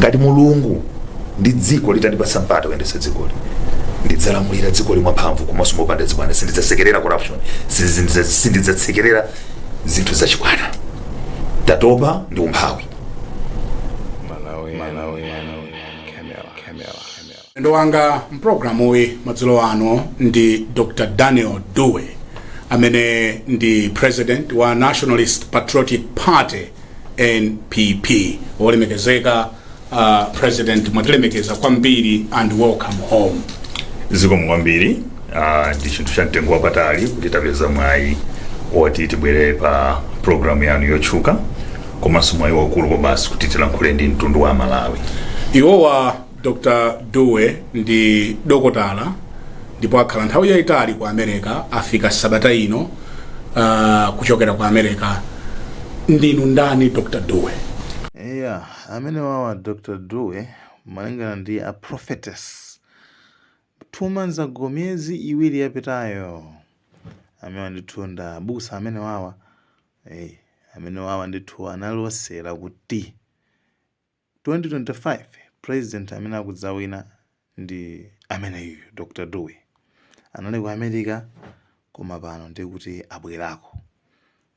Ngati Mulungu ndi dziko litandipatsa mpata kuyendetsa dzikoli, ndidzalamulira dzikoli mwamphamvu komanso mopanda zibwana. Sindidzasekerera corruption, sindidzatsekerera zinthu zachibwana. Tatopa ndi umphawi. Malawi, Malawi, Camera, Camera. Mlendo wanga mpulogalamuyi madzulo ano ndi Dr Daniel Dewey, amene ndi president wa Nationalist Patriotic Party, NPP. Wolemekezeka president, mwatilemekeza kwambiri and welcome home. Zikomo kwambiri. Ndi chinthu cha mtengo wapatali kuti tapeza mwayi woti tibwere pa programu yanu yotchuka, komanso mwayi waukulu kwabasi kuti tilankhule ndi mtundu wa Malawi. Iwowa Dr Dewey ndi dokotala ndipo akhala nthawi yayitali ku America. Afika sabata ino kuchokera ku America. Ndinu ndani, Dr Dewey? Eya, amene wawa Dr Dewey, malingana ndi a prophetess 2 months ago, miyezi 2 yapitayo, amene ndithu nda abusa amene wawa, amene wawa ndithu analosera kuti 2025 president amene akudzawina ndi ameneyu Dr Dewey. Anali ku America, koma pano ndiye kuti abwerako.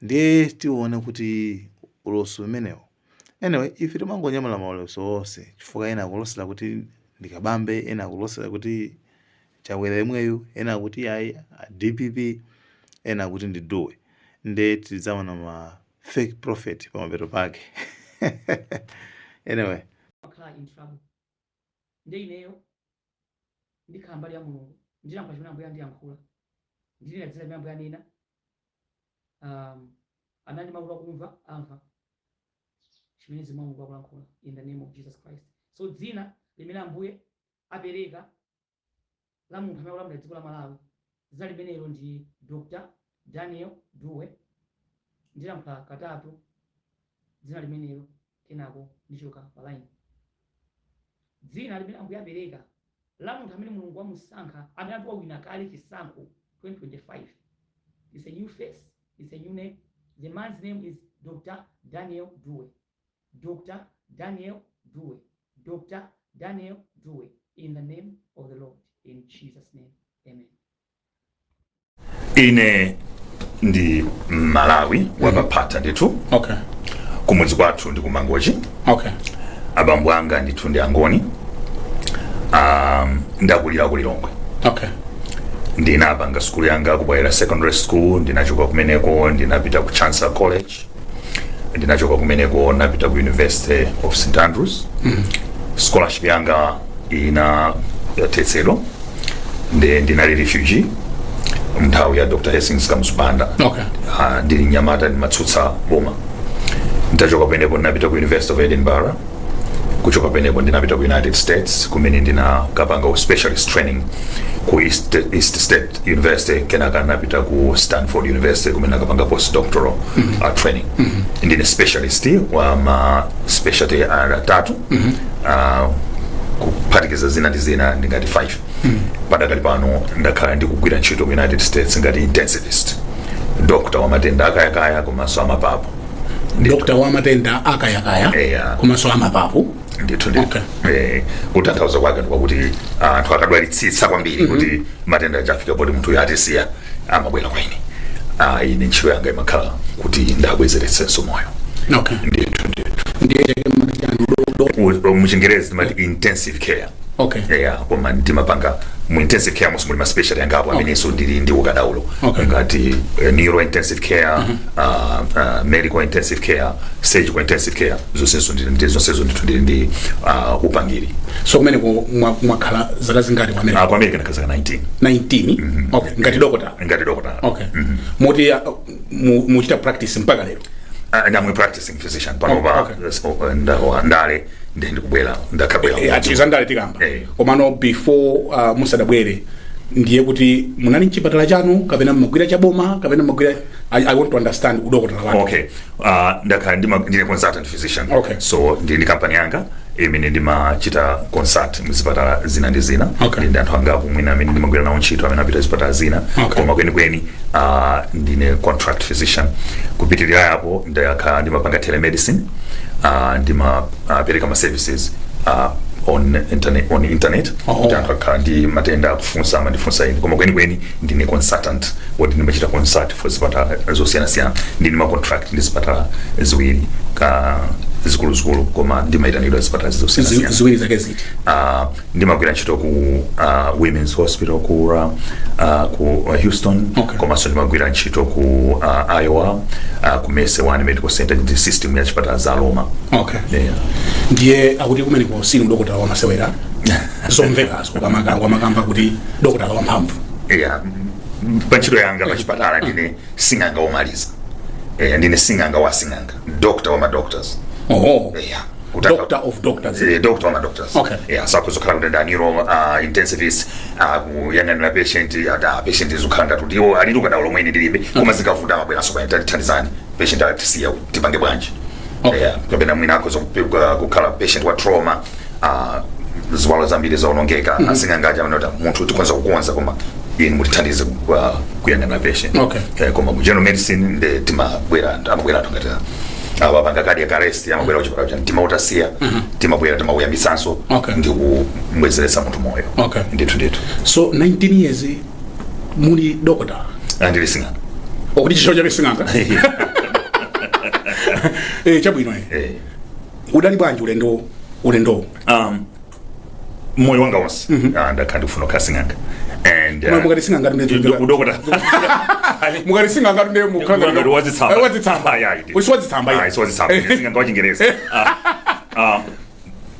Ndiye tione kuti ulosi umenewo. Anyway, ife timangonyamula maulosi onse, chifukwa ena akulosera kuti ndikabambe, ena akulosera kuti Chakwera yemweyu, ena akuti ayi, a DPP, ena akuti ndi Dewey. Ndiye tidzaona ma fake prophet pamapeto pake. Anyway. Wakhala in trouble. Nde ineyo ndikhala mbali ya Mulungu, ndilankhula chimene Ambuye andiyankhula, ndinena dzina limene Ambuye anena. Amene ndi makutu akumva amva chimene Mzimu wa Mulungu akulankhula, in the name of Jesus Christ. So dzina limene Ambuye apereka la munthu amene akulamulira dziko la Malawi, dzina limenelo ndi Dr Daniel Dewey. Ndilankhula katatu dzina limenelo, kenako ndichoka pa line. Dzina limene Ambuye apereka la munthu amene Mulungu wamusankha, amene ati wawina kale chisankho 2025, it's a new face, it's a new name. The man's name is Dr Daniel Dewey, Dr Daniel Dewey, Dr Daniel Dewey, in the name of the Lord, in Jesus' name, amen. Ine ndi Malawi wapaphata ndithu. Kumudzi kwathu ndi kuMangochi. Abambo anga ndithu ndi Angoni. Ndakulira ku Lilongwe. Ndinapanga sukulu yanga ku Bwaila Secondary School. Ndinachoka kumeneko ndinapita ku Chancellor College. Ndinachoka kumeneko napita ku University of St Andrews. Scholarship yanga ina yathetsedwa, ndi ndinali refugee nthawi ya Dr Hastings Kamuzu Banda. Ndili mnyamata ndimatsutsa boma. Nditachoka penepo ndinapita ku University of Edinburgh. Kuchoka penepo ndinapita ku United States, kumene ndinakapanga specialist training ku East State University. Kenaka ndinapita ku Stanford University, kumene ndakapanga postdoctoral training. Ndine specialist wa ma specialty atatu, kuphatikiza zina ndi zina ndingati 5. Padakali pano ndakhala ndikugwira ntchito ku United States ngati intensivist doctor wa matenda akayakaya komanso amapapu. Doctor wa matenda akayakaya Eya. komanso amapapu. Ndithu, ndithu. Kutanthauza kwake ndikwakuti anthu akadwalitsitsa kwambiri kuti matenda aja afika poti munthu uyo atisiya, amabwera kwa ine. Ine ntchito yanga imakhala kuti ndabwezeretsenso moyo. Ndithu, ndithu. Ndiye chake mmati chani do? Muchingerezi timati intensive care. Yeah, koma ndimapanga mu intensive care monso muli ma special yangapo amenenso ndili ndi ukadaulo, ngati neuro intensive care, medical intensive care, surgical intensive care. Zonsezo ndili ndi zonsezo ndithu, ndili ndi upangiri. So kumene mwakhala zaka zingati ku America? Ku America ndakhala zaka 19. 19, okay. Ngati dokota? Ngati dokota. Okay. Moti muchita practice mpaka lero? I'm a practicing physician panopa. Ndale ndi ndikubwera, ndakhabwera. Ati zandale tikamba. Komano before musadabwere, ndiye kuti munali mchipatala chanu kapena mmagwira chaboma kapena mmagwira? I want to understand udokotala wanu. Okay, ndakhala ndine consultant physician. So ndili ndi kampani yanga imene ndimachita consult mzipatala zina ndi zina. Ndili ndi anthu angapo mwina amene ndimagwira nawo ntchito amene apita zipatala zina. Koma kwenikweni ndine contract physician. Kupitirira apo, ndakhala ndimapanga telemedicine, ndimapereka ma services on internet kuti anthu akhala ndi matenda akufunsa, amandifunsa ine. Koma kwenikweni ndine consultant woti ndimachita consult for zipatala zosiyanasiyana. Ndine ma contract ndi zipatala ziwiri ka zikuluzikulu, koma ndimayitanidwa zipatala zosiyanasiyana. Ziwiri zake ziti? Ndimagwira ntchito ku Women's Hospital ku Houston. Komanso ndimagwira ntchito ku Iowa, ku Mercy One Medical Center, ndi system ya chipatala za Roma. Yeah. Ndiye akuti kumeneko sinu dokotala wamasewera, zomvekazo ukamakamba kuti dokotala wamphamvu. Yeah. Pa ntchito yanga pa chipatala ndine sing'anga womaliza. Ndine sing'anga wa sing'anga, doctor wa ma doctors. Yeah. Doctor of doctors. Doctor wa ma doctors. Yeah, sakuzokhala kuti nda neuro intensivist kuyang'anira patient, patient izokhala ngati kuti iwo alitu kadaulo lomwe ine ndilibe, koma zikavuta amabweranso kwa tithandizani, patient atisiya, tipange bwanji? Yeah, kapena mwina akhoza kukhala patient wa trauma, ziwalo zambiri zaonongeka, asing'anga aja amanena kuti munthu tikhoza kukonza, koma inu mutithandize kuyang'anira patient. Koma mu general medicine nde timabwera, amabwera anthu ngati awa panga cardiac arrest, amabwera kuchipatala cha mtima utasiya, timabwera, timauyambisanso ndi kubwezeretsa munthu moyo. Ndithu, ndithu. So 19 years muli dokotala? Ndili sing'anga. Okuti chicho chabe sing'anga. Chabwino. Udali bwanji ulendo? Moyo wanga wonse ndakhala ndikufuna kukhala sing'anga and Mukati sing'anga ndi udokota. Mukati sing'anga ndi mukhala Ngati wazitsamba. Wazitsamba. Ah, yeah, Uli wazitsamba. Ah, si wazitsamba, sing'anga wa Chingerezi.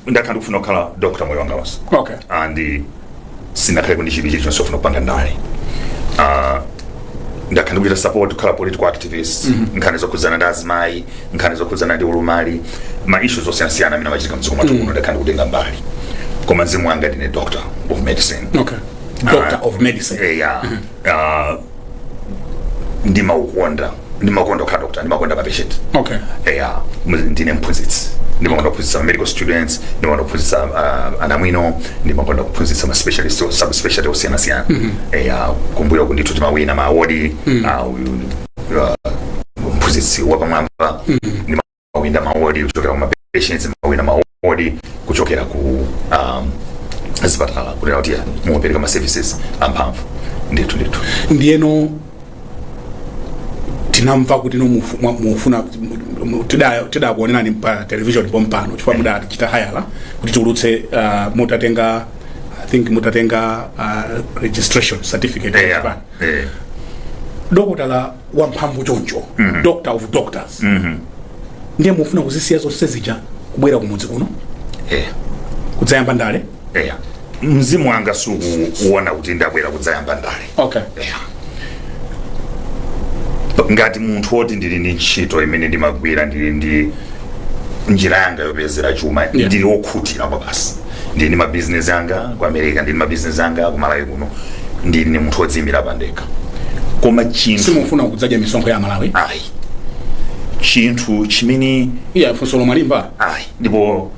Ndakhala ndikufuna kukhala doctor moyo wanga wonse and sinakhale ndi chidwi chilichonse chofuna kupanga ndale. Ndakhala ndikuchita support kukhala political activist, nkhani zokhudzana ndi azimayi, nkhani zokhudzana ndi ulumali, ma issues osiyanasiyana amene amachitika mdziko mwathu muno, ndakhala ndikutenga mbali, koma mzimu wanga ndine doctor of medicine. Okay, doctor of medicine. Yeah. Ndimaukonda, ndimakonda kukhala doctor, ndimakonda ma patient. Yeah, ndine mphunzitsi, ndimakonda kuphunzitsa medical students, ndimakonda kuphunzitsa anamwino, ndimakonda kuphunzitsa ma specialist, subspecialty osiyanasiyana. Yeah, kumbuyo ndithu timawina ma award, mphunzitsi wapamwamba, ndimawina ma award kuchokera ku ma patients, ndimawina ma award kuchokera ku zipatala, kunena kuti mumapereka ma services amphamvu, ndithu, ndithu. Ndiyeno tinamva kuti no mufuna tidakuonerani pa television pompano chifukwa mudatichita hire kuti tiulutse, mutatenga, I think mutatenga registration certificate ya chipani. Dokotala wamphamvu choncho, doctor of doctors, ndiye mufuna kuzisiya zonse zija kubwera kumudzi kuno kudzayamba ndale? Yeah. Mzimu wanga sukuona kuti ndabwera kudzayamba ndale. Yeah. Ngati munthu woti ndili ndi ntchito imene ndimagwira, ndili ndi njira yanga yopezera chuma, ndili wokhutira kwa basi. Ndili ndi mabizinesi anga ku America, ndili ndi mabizinesi anga ku Malawi kuno, ndili ndi munthu wodziyimira pandekha, koma chinthu Simufuna kudzadya misonkho ya Malawi? Ayi, chinthu chimene Iya, funso lomwe limva. Ayi, ndipo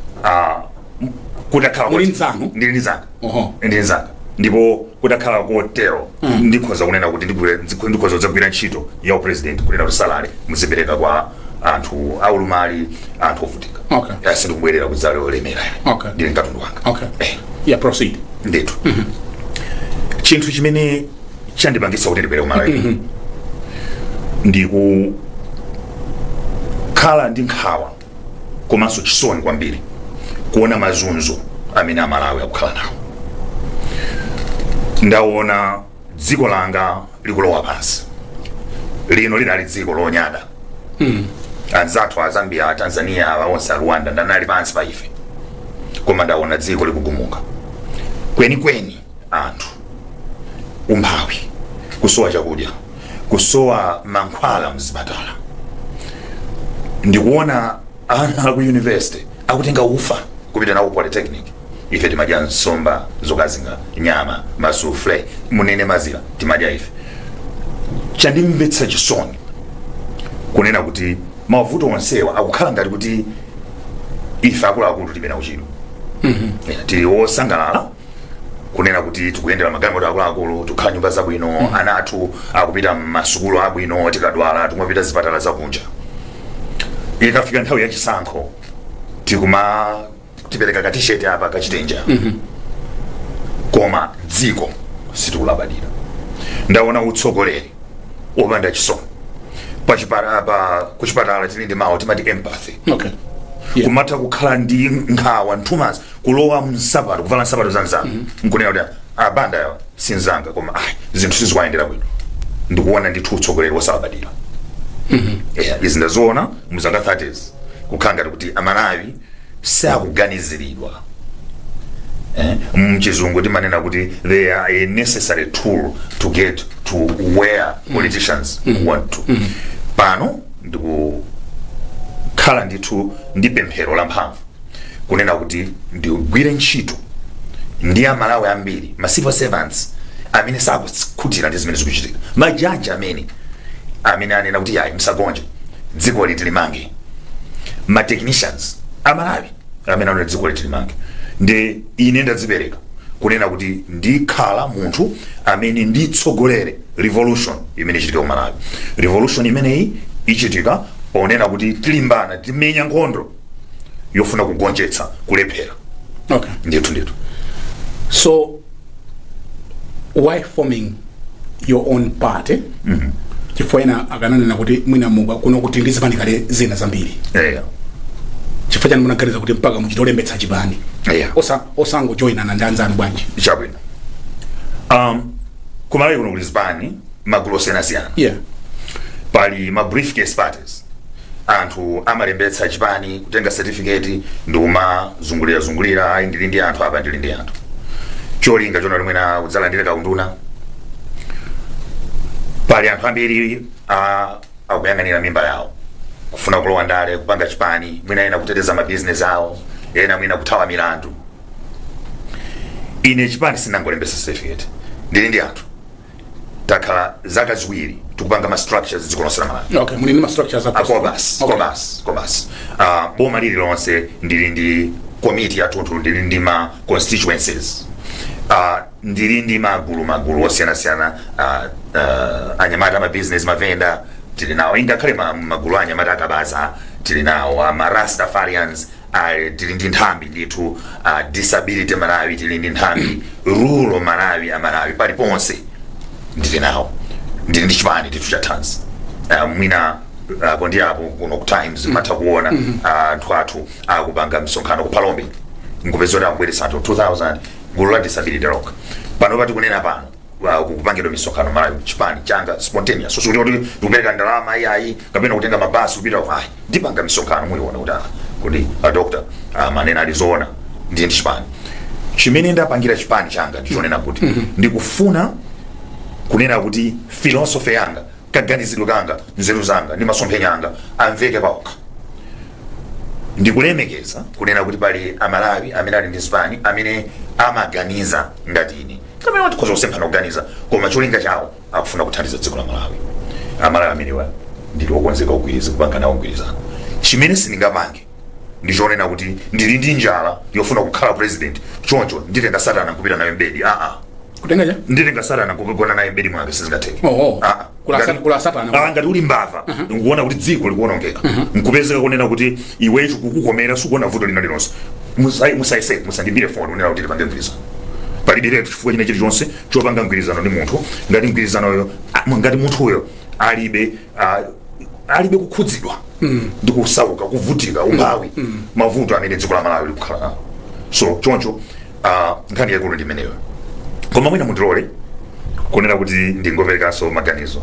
kutakhala Muli nzanu? Ndili ndi zanga. Ndili nzanga, ndipo kutakhala kotero ndikhoza kunena kuti ndikhoza kudzagwira ntchito ya upresident, kunena kuti salary muzipereka kwa anthu aulumali, anthu ovutika. Sindikubwerera kudzale olemera. Ndili mkatundu wanga. Yeah, proceed. Ndithu, chinthu chimene chandipangitsa kuti ndibwere kumalawi ndikukhala ndi nkhawa komanso chisoni kwambiri kuona mazunzo amene Amalawi akukhala nawo. Ndaona dziko langa likulowa pansi. Lino linali dziko lonyada. Anzathu a Zambia, a Tanzania, awa onse, a Rwanda ndanali pansi pa ife, koma ndaona dziko likugumuka kwenikweni, anthu umphawi, kusowa chakudya, kusowa mankhwala mzipatala. Ndikuona ana aku university akutenga ufa kupita nawo ku polytechnic. Ife timadya nsomba zokazinga, nyama, masufle, munene mazira timadya ife. Chandimvetsa chisoni kunena kuti mavuto onsewa akukhala ngati kuti ife akuluakulu tilibe nawo chidwi. Yeah, tili wosangalala kunena kuti tikuyendera magalimoto akuluakulu, tikukhala nyumba zabwino, ana athu akupita mmasukulu abwino, tikadwala tikumapita zipatala zakunja. Ikafika nthawi yachisankho tikuma Tipereka ka T-shirt apa, kachitenja, koma dziko sitikulabadira. Ndaona utsogoleri wopanda chisoni. Pa kuchipatala tili ndi mawu, timati empathy. Kumatha kukhala ndi nkhawa, nthumazi, kulowa msapato, kuvala nsapato za nzanga, nkunena kuti abanda yawa sinzanga, koma ayi, zinthu sizikuyendera bwino. Ndikuona ndithu utsogoleri wosalabadira. Yeah, izi ndaziona muzaka 30s, kukhala ngati kuti Amalawi sakuganiziridwa. Mchizungu timanena kuti they are a necessary tool to get to where politicians want to. Pano ndikukhala ndithu ndi pemphero la mphamvu kunena kuti ndigwire ntchito ndi Amalawi ambiri, ma civil servants amene sakukhutira ndi zimene zikuchitika, majaji amene anena kuti yayi, msagonje, dziko litilimange, ma technicians Amalawi amene anena dziko litilimange. Ndi ine ndadzipereka kunena kuti ndikhala munthu amene nditsogolere revolution imene ichitika ku Malawi. Revolution imeneyi ichitika ponena kuti tilimbana, timenya nkhondo yofuna kugonjetsa kulephera. Ndithu, ndithu. So why forming your own party? Chifukwa ena akananena kuti mwina muka kuno kuti ndi zipani kale zina zambiri. Chifukwa chani munaganiza kuti mpaka muchite olembetsa chipani? Osangojoyinana ndi anzanu bwanji? Chabwino, kumalawi kuno kuli zipani, magulu osiyanasiyana. Pali ma briefcase parties, anthu amalembetsa chipani, kutenga certificate ndi kumazungulira zungulira, "Ayi, ndili ndi anthu apa, ndili ndi anthu," cholinga chona limwena udzalandire kaunduna. Pali anthu ambiri akuyang'anira mimba yawo, kufuna kulowa ndale, kupanga chipani, mwina ena kuteteza mabizinesi awo, ena mwina kuthawa milandu. Ine chipani sinangolembetsa certificate, ndili ndi anthu, takhala zaka 2 tikupanga ma structures dziko lonse la Malawi. Okay, muli ndi ma structures a kobas. Kobas, kobas. Boma lililonse ndili ndi komiti yathunthu, ndili ndi ma constituencies, ndili ndi magulu, magulu osiyanasiyana, anyamata ama business, mavenda tili nawo, ingakhale magulu a anyamata akabaza tili nawo, ma Rastafarians tili ndi nthambi ndithu, Disability Malawi tili ndi nthambi, Rural Malawi, Amalawi paliponse ndili nawo. Ndili ndi chipani ndithu cha thanzi. Mwina apo ndi apo kuno ku Times matha kuona anthu athu akupanga msonkhano ku Phalombe, nkupeza kuti akubweretsa anthu 2000, gulu la disability rock. Pano pati kunena pano, kukupangidwa misonkhano Malawi, chipani changa spontaneous, so kuti ndikupereka ndalama iyayi, kapena kutenga mabasi kupita ayi, ndipanga misonkhano, muiona kuti kuti a doctor manena alizoona. Ndiye ndi chipani chimene ndapangira chipani changa ndichonena kuti ndikufuna kunena kuti philosophy yanga, kaganizidwe kanga, nzeru zanga ndi masomphenya anga amveke paokha. Ndikulemekeza kunena kuti pali Amalawi amene ali ndi zipani, amene amaganiza ngati ine, kapena tikhoza kusemphana kuganiza, koma cholinga chawo akufuna kuthandiza dziko la Malawi. Amalawi amenewa ndili okonzeka kugwiriza, kupanga nawo mgwirizano. Chimene sindingapange ndichonena kuti ndili ndi njala yofuna kukhala president, choncho nditenga satana nkupita naye mbedi. Aa. Kutenga cha? Nditenga satana kukagona naye mbedi mwake, sizingatheke. Oh. Ah, Kula satana. Ah, ngati uli mbava, nkuona kuti dziko likuwonongeka, nkupezeka kunena kuti iwecho kukukomera, sukuona vuto lina lilonse, musayese, musandimbire foni kunena kuti tipange mgwirizano. Palibe chifukwa china chilichonse chopanga mgwirizano ndi munthu ngati mgwirizanoyo, ngati munthuyo alibe alibe kukhudzidwa ndi kusauka, kuvutika, umphawi, mavuto amene dziko la Malawi likukhala nawo. So choncho nkhani yaikulu ndi imeneyo. Koma mwina mundilole kunena kuti ndingoperekanso maganizo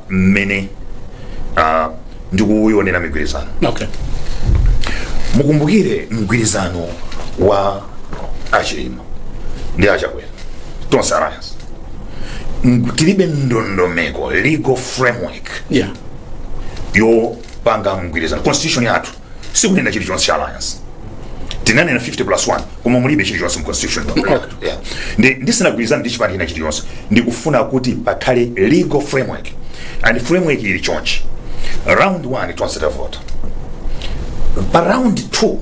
mmene ndikuyionera migwirizano. Mukumbukire mgwirizano wa Achilima ndi Achakwera, Tonse Alliance. Tilibe ndondomeko, legal framework yopanga mgwirizano. Constitution yathu sikunena chilichonse cha alliance. Tinanena 50 plus 1, koma mulibe chilichonse mu constitution. Yeah. Ndisinagwirizana ndi chipani china chilichonse, ndikufuna kuti pakhale legal framework, and framework ili chonchi: round 1 tonse tavota, pa round 2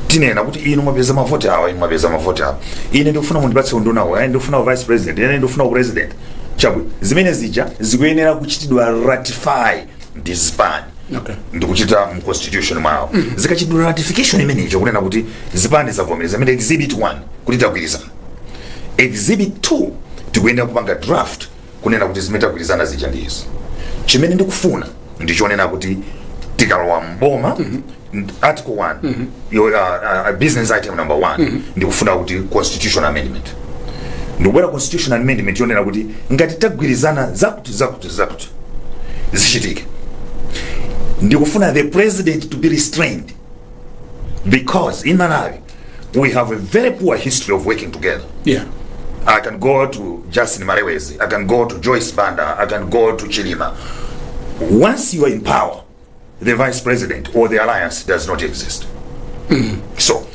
tinena kuti inu mwapeza mavoti awa, inu mwapeza mavoti awa, ine ndikufuna mundipatse unduna uwu, ine ndikufuna vice president, ine ndikufuna president. Chabwino, zimene zija zikuyenera kuchitidwa ratify ndi zipani. Ndikuchita mu constitution mwawo. Zikachitidwa ratification imeneyo, kunena kuti zipani zavomereza, imene exhibit 1 kuti tagwirizana, exhibit 2 tikuyenda kupanga draft kunena kuti zimene tagwirizana zija ndi izi. Chimene ndikufuna ndichonena kuti tikalowa mboma, article 1, business item number 1, ndikufuna kuti constitution amendment, ndikubwera constitution amendment yonena kuti ngati tagwirizana zakuti zakuti zakuti zichitike, ndikufuna the president to be restrained, because in Malawi we have a very poor history of working together. I can go to Justin Malewezi, I can go to Joyce Banda, I can go to Chilima. Once you are in power, the vice president or the alliance does not exist. So,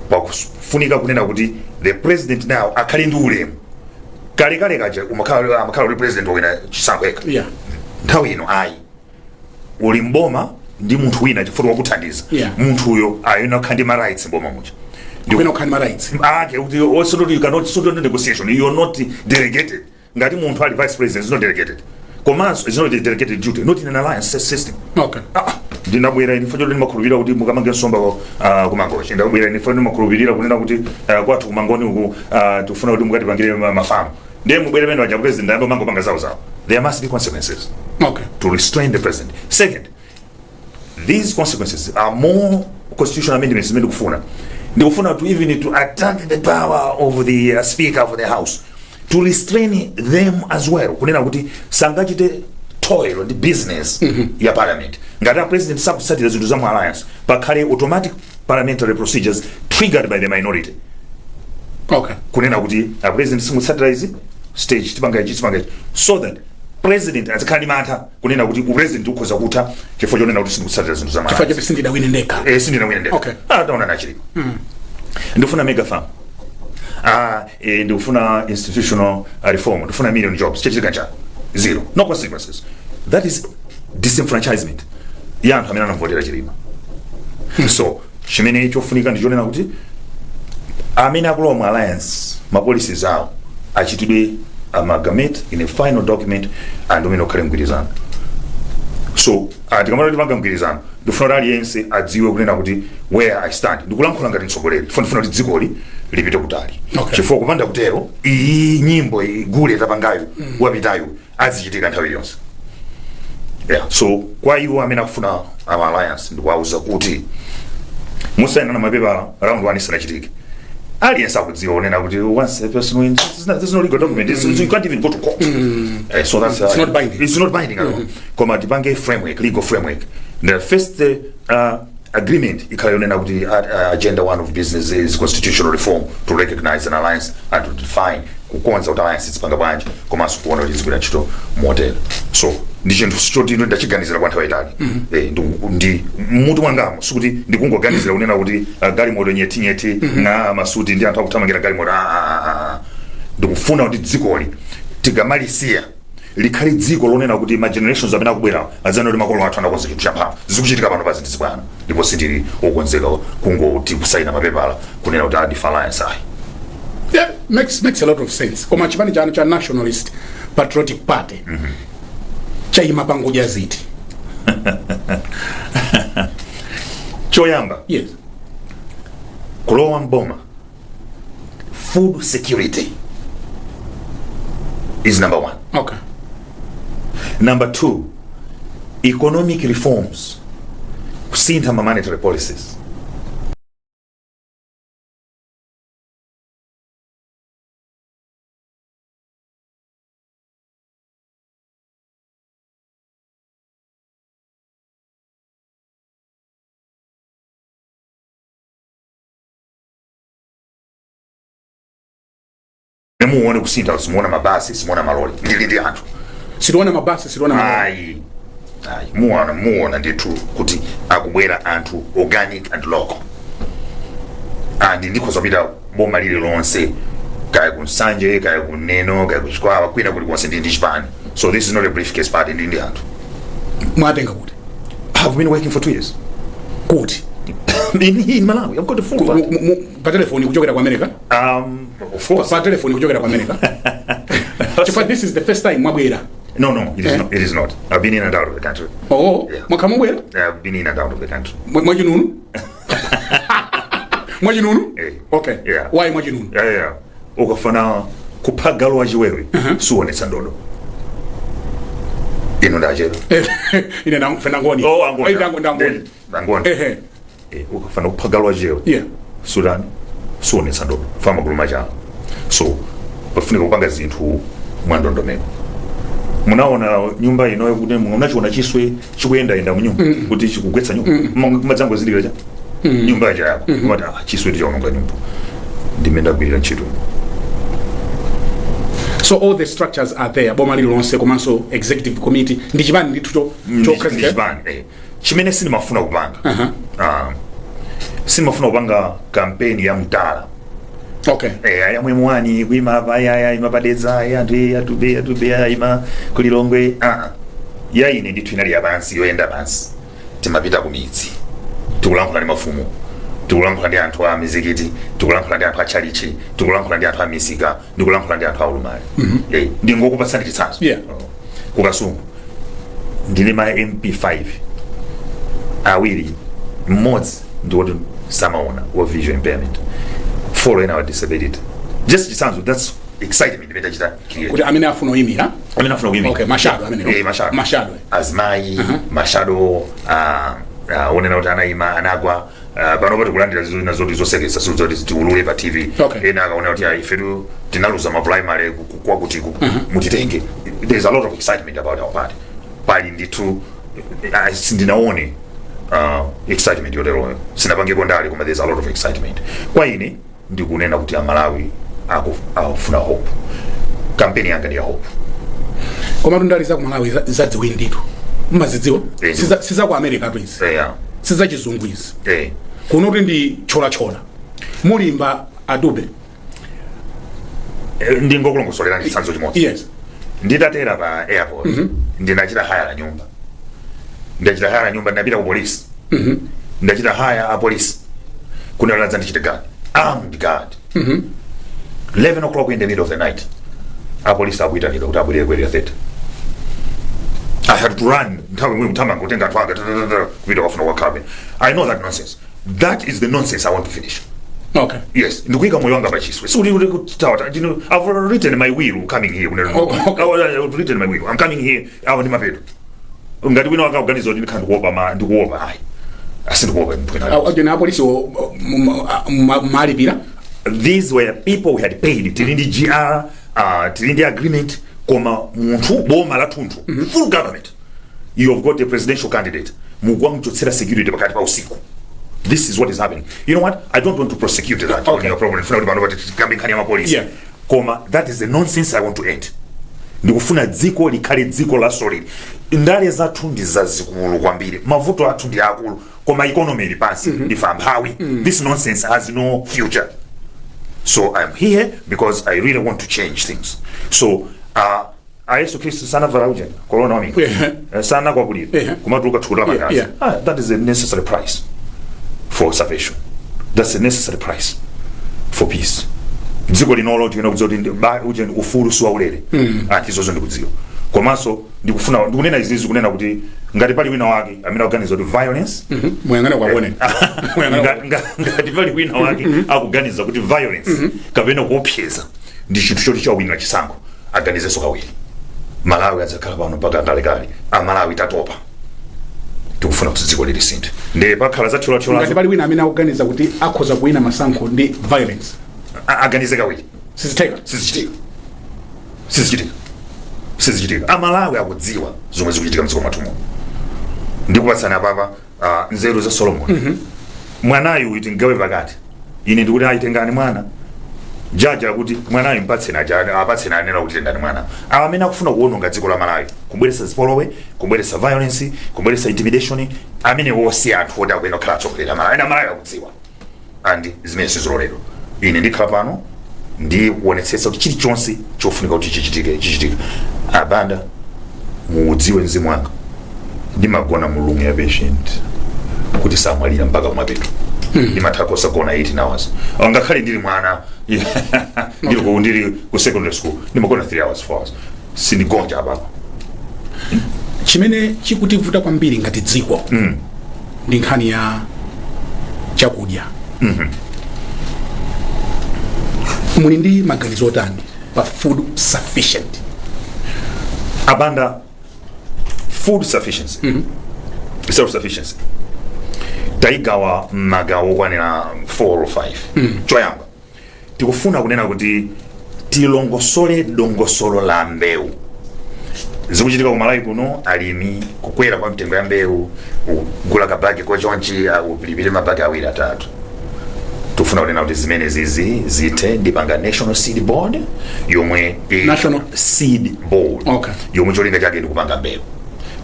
pakufunika kunena kuti the president now akhale ndi ulemu. Kale kale kaja umakhala amakhala uli president wina chisankho yekha. Nthawi ino ayi. Uli mboma ndi munthu wina chifukwa wakuthandiza. Munthuyo ayena kukhala ndi ma rights mboma muja. Kapena kukhala ndi ma rights. Ake kuti also not, you cannot, so not negotiation, you are not delegated. Ngati munthu ali vice president is not delegated, komanso is not a delegated duty, not in an alliance system. Ah, ndinabwera ine choti ndimakhulupirira kuti mukamange nsomba kumangochi. Ndabwera ine choti ndimakhulupirira kunena kuti kwathu kumangoni uku tikufuna kuti mukatipangire mafamu, ndiye mubwere pene waja president ayambe mangopanga zawo zawo. There must be consequences to restrain the president. Second, these consequences are more constitutional amendments zimene ndikufuna. Ndikufuna to even to attack the power of the speaker of the house, to restrain them as well, kunena kuti sangachite toil ndi business ya parliament. Ngati a president sakusatira zinthu za mu alliance, pakhale automatic parliamentary procedures triggered by the minority kunena kuti a president simutsatira izi, stage tipanga ichi, tipanga ichi, so that president azikhala ndi mantha kunena kuti upresident ukhoza kutha chifukwa chonena kuti sindikutsatira zinthu za chifukwa alliance. chabe sindidawine ndekha. Eh, sindinawine ndekha. Ah, taona nachilima, ndikufuna mega farm, ah, ndikufuna institutional reform, ndikufuna million jobs. Chachitika nchani? Zero, no consequences. That is disenfranchisement ya anthu amene anamvotera Chilima. So chimene chofunika ndichonena kuti amene akulowa mu alliance, ma policies awo achitidwe amalgamate in a final document and umene ukhale mgwirizano. So tikamati tipanga mgwirizano, ndifuna kuti aliyense adziwe kunena kuti where I stand. Ndikulankhula ngati mtsogoleri, ndifuna kuti dzikoli lipite kutali, chifukwa kupanda kutero iyi nyimbo iyi gule tapangayo wapitayo azichitika nthawi yonse. Yeah. So kwa iwo amene akufuna our alliance, ndikuwauza kuti musayinana mapepala round one isanachitike. Aliyense akudziwa kunena kuti once a person wins, there's no legal document. You can't even go to court. So that's It's not binding. It's not binding at all. Koma tipange framework, legal framework. The first agreement ikhala yonena kuti agenda one of business is constitutional reform to recognize an alliance and to define, kukonza kuti alliance izipanga bwanji, komanso kuona kuti izigwira ntchito motere. So ndi chinthu choti ino ndachiganizira kwa nthawi itali. Ndi mutu mwangamo, sikuti ndikungoganizira kunena kuti galimoto nyetinyeti nga masuti ndi anthu akuthamangira galimoto. Ah, ah, ah, ah. Ndikufuna kuti dzikoli tikamalisiya likhale dziko lonena kuti ma generations amene akubwerawo adzanena kuti makolo athu anakonza chinthu champhamvu. Zikuchitika pano pa zinthu zibwana, ndipo sitili okonzeka kungoti kusaina mapepala kunena kuti adifa alliance, ayi. Yeah, makes a lot of sense. Koma chipani chanu cha Nationalist Patriotic Party chayima pa ngodya ziti? Choyamba, kulowa mboma, food security is number one. Number two, economic reforms, kusintha ma monetary policies. Muone kusintha, simuona mabasi, simuona maloli, ndili ndi anthu. Sitiona mabasi, sitiona maloli. Ayi, ayi, muona, muona ndithu kuti akubwera anthu organic and local, and ndikhoza kupita boma lililonse, kaya ku Nsanje, kaya ku Neno, kaya ku Chikwawa, kwina kulikonse, ndi ndi chipani. So this is not a briefcase party, ndi ndi anthu. Mwatenga kuti? I've been working for 2 years. Kuti? In Malawi. I've got a full party. Pa telefoni kuchokera ku America? Of course. Pa telefoni kuchokera ku America, chifukwa this is the first time mwabwera. No, it is not. It is not. I've been in and out of the country. Oh. Yeah. Mwakhala mubwera. I've been in and out of the country. Mwachinunu, mwachinunu. Eh. Okay. Yeah. Why mwachinunu? Yeah. Ukafuna kupha galu wachiwewe, suonetsa ndodo. Ino ndachero. Ine ndangoni. Oh, Angoni. Eh, ndangoni. Angoni. Ehe. Eh, ukafuna kupha galu wachiwewe, sudani suonetsa ndodo fama kuluma chawo. So pafunika kupanga zinthu mwandondomeko. Munaona nyumba inoyo kuti munachiona chiswe chikuyendayenda munyumba kuti chikugwetsa nyumba, madzangozindikira cha nyumba yaja yako, kumati, "Ah, chiswe ndichaononga nyumba." Ndimene ndagwirira ntchito. So all the structures are there, boma lililonse komanso executive committee ndi chipani ndithu Ndi chipani, eh. Chimene sindimafuna kupanga, sindimafuna kupanga kampeni ya mtala. Eh, yamwe mwani kuima apa, aya ima padedza, aya anthu, eh, atube atube, aya ima kulilongwe. Ah, ya ine ndithu inali yapansi, yoyenda pansi. Timapita ku midzi, tikulankhula ndi mafumu, tikulankhula ndi anthu a mizikiti, tikulankhula ndi anthu a tchalichi, tikulankhula ndi anthu a misika, ndikulankhula ndi anthu a ulumali. Eh, ndingokupatsani chitsanzo. Kukasungu ndili ma MP5 awiri, mmodzi ndiwoti samaona, wa visual impairment, four ena wa disability. Just chitsanzo, that's excitement imene tachita create. Kuti amene afuna oyimira. Amene afuna kuyimira. Okay, ma shadow amene. Eh, ma shadow. Ma shadow. Azimayi, ma shadow, onena kuti anayima anagwa. Pano tikulandira zina zoti zosekesa, zoti tiulule pa TV. Ena akaona kuti, "Ah, ifetu tinaluza ma primary kwakuti mutitenge." There's a lot of excitement about our party. Pali ndithu, sindinaone excitement yoteroyo, sinapangeko ndale, koma there's a lot of excitement. Kwa ine ndikunena kuti Amalawi akufuna hope. Kampeni yanga ndi ya hope. Komatu ndale za ku Malawi zadziwiri ndithu, mmazidziwa. Eh. Siza ku America tu izi. Sizachizungu izi. Kuno kuti ndi cholachola, mulimba adube. Eh, ndingokulongosolera chitsanzo chimodzi. Yes. Nditatera pa airport, ndinachita hire la nyumba, ndachita hire la nyumba, ndinapita ku polisi, ndachita hire a polisi kunena ndichite guard, armed guard. 11 o'clock in the middle of the night, apolisi akuitanidwa kuti abwerere ku Area 30. I had to run nthawi imwe, kuthamanga, kutenga anthu anga, tatatata, kupita kwafuna kwakhabe. I know that nonsense. That is the nonsense I want to finish. Yes, ndikuyika moyo wanga pachiswe. Sikuti kuti kutawa, I've written my will coming here. I've written my will, I'm coming here. Awa ndi mapeto. Ngati wina wakakuganiza kuti ndikhala ndikuopa, ma ndikuopa, ayi, asindikuopa munthu wina. Ajeni apolisi malipira? These were people we had paid. Tili ndi gr, tili ndi agreement, koma munthu boma la thunthu, full government, you have got a presidential candidate, mukuwamuchotsera security pakati pa usiku. This is what is happening. You know what, I don't want to prosecute that on your problem. Ndifuna kuti pano pati tikambe nkhani ya mapolisi. Koma that is the nonsense I want to end. Ndikufuna dziko likhale dziko la solid. Ndale zathu ndi zazikulu kwambiri, mavuto athu ndi akulu, koma economy ili pansi, ndife amphawi. This nonsense has no future. So I'm here because I really want to change things. So ayesu Khristu sanavala uja korona waminga? Sanakwapulira, kumatuluka thukuta la magazi. Ah, that is a necessary price for salvation. That's a necessary price for peace. Dziko linolo tiyena kudziwa kuti uje ufulu si waulere. Ah, izozo ndikudziwa. Komanso ndikufuna ndikunena izizi, kunena kuti ngati pali wina wake amene akuganiza kuti violence Muyang'ane kwabone. Ngati pali wina wake akuganiza kuti violence kapena kuopseza ndi chinthu choti chawinira chisankho, aganizenso kawiri. Malawi adzakhala pano mpaka kalekale. Amalawi tatopa, tikufuna kuti dziko lilisinthe. Ndiye pakhala zathyolathyola. Ngati pali wina amene akuganiza kuti akhoza kuwina masankho ndi violence, Aganize kawiri. Sizitheka. Sizichitika, sizichitika, sizichitika. Amalawi akudziwa zomwe zikuchitika mdziko mwathumo. Ndikupatsani apapa nzeru za Solomon. Mwanayu uti ngawe pakati, ine ndikuti ayitengani mwana. Jaji akuti mwanayu mpatseni, aja apatseni, anena kuti tengani mwana. Awa amene akufuna kuwononga dziko la Malawi, kubweretsa zipolowe, kubweretsa violence, kubweretsa intimidation, amene wonse anthu oti akuyenda kukhala atsogoleri a Malawi, ena Malawi akudziwa, and zimene siziloledwa. Ine ndikhala pano ndikuonetsetsa kuti chilichonse chofunika kuti chichitike chichitike. Abanda, muudziwe mzimu wanga, ndimagona mu room ya patient kuti samwalira mpaka kumapeto. Ndimatha kosagona 18 hours. Ngakhale ndili mwana, ndili ku secondary school, ndimagona 3 hours, 4 hours. Sindigonja apapo. Chimene chikutivuta kwambiri ngati dziko ndi nkhani ya chakudya. Muli ndi maganizo otani pa food sufficient? Abanda, food sufficiency, self sufficiency tayigawa magawo okwanira 4 or 5. Choyamba, tikufuna kunena kuti tilongosole dongosolo la mbewu. Zikuchitika ku Malawi kuno, alimi kukwera kwa mtengo ya mbewu, kugula kabagi kochonchi, ulipire mabagi awiri, atatu. Tikufuna kunena kuti zimene zizi zithe. Ndipanga National Seed Board yomwe National? Seed Board yomwe cholinga chake ndikupanga mbewu,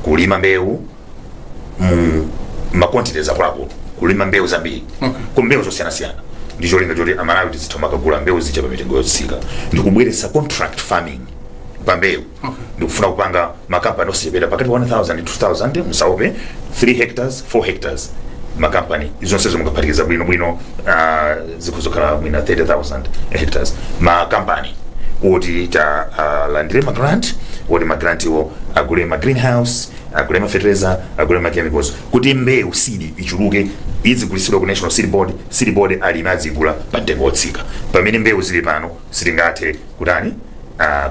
kulima mbewu mu ma quantities akuluakulu, kulima mbewu zambiri ku mbewu zosiyanasiyana, ndi cholinga choti Amalawi tizitha makagula mbewu zija pa mitengo yotsika, ndikubweretsa contract farming pa mbewu. Ndikufuna kupanga makampani osachepera pakati pa 1000 ndi 2000, musaope, 3 hectares, 4 hectares, makampani zonse zimukaphatikiza bwinobwino zikuzokhala mwina 30,000 hectares, makampani oti ta landire ma grant, oti ma grant iwo agule ma greenhouse, agule ma fertilizer, agule ma chemicals, kuti mbewu, seed ichuluke, izigulitsidwa ku National Seed Board. Seed Board, alimi azigula pa mtengo wotsika. Pamene mbewu zili pano, sitingathe kutani,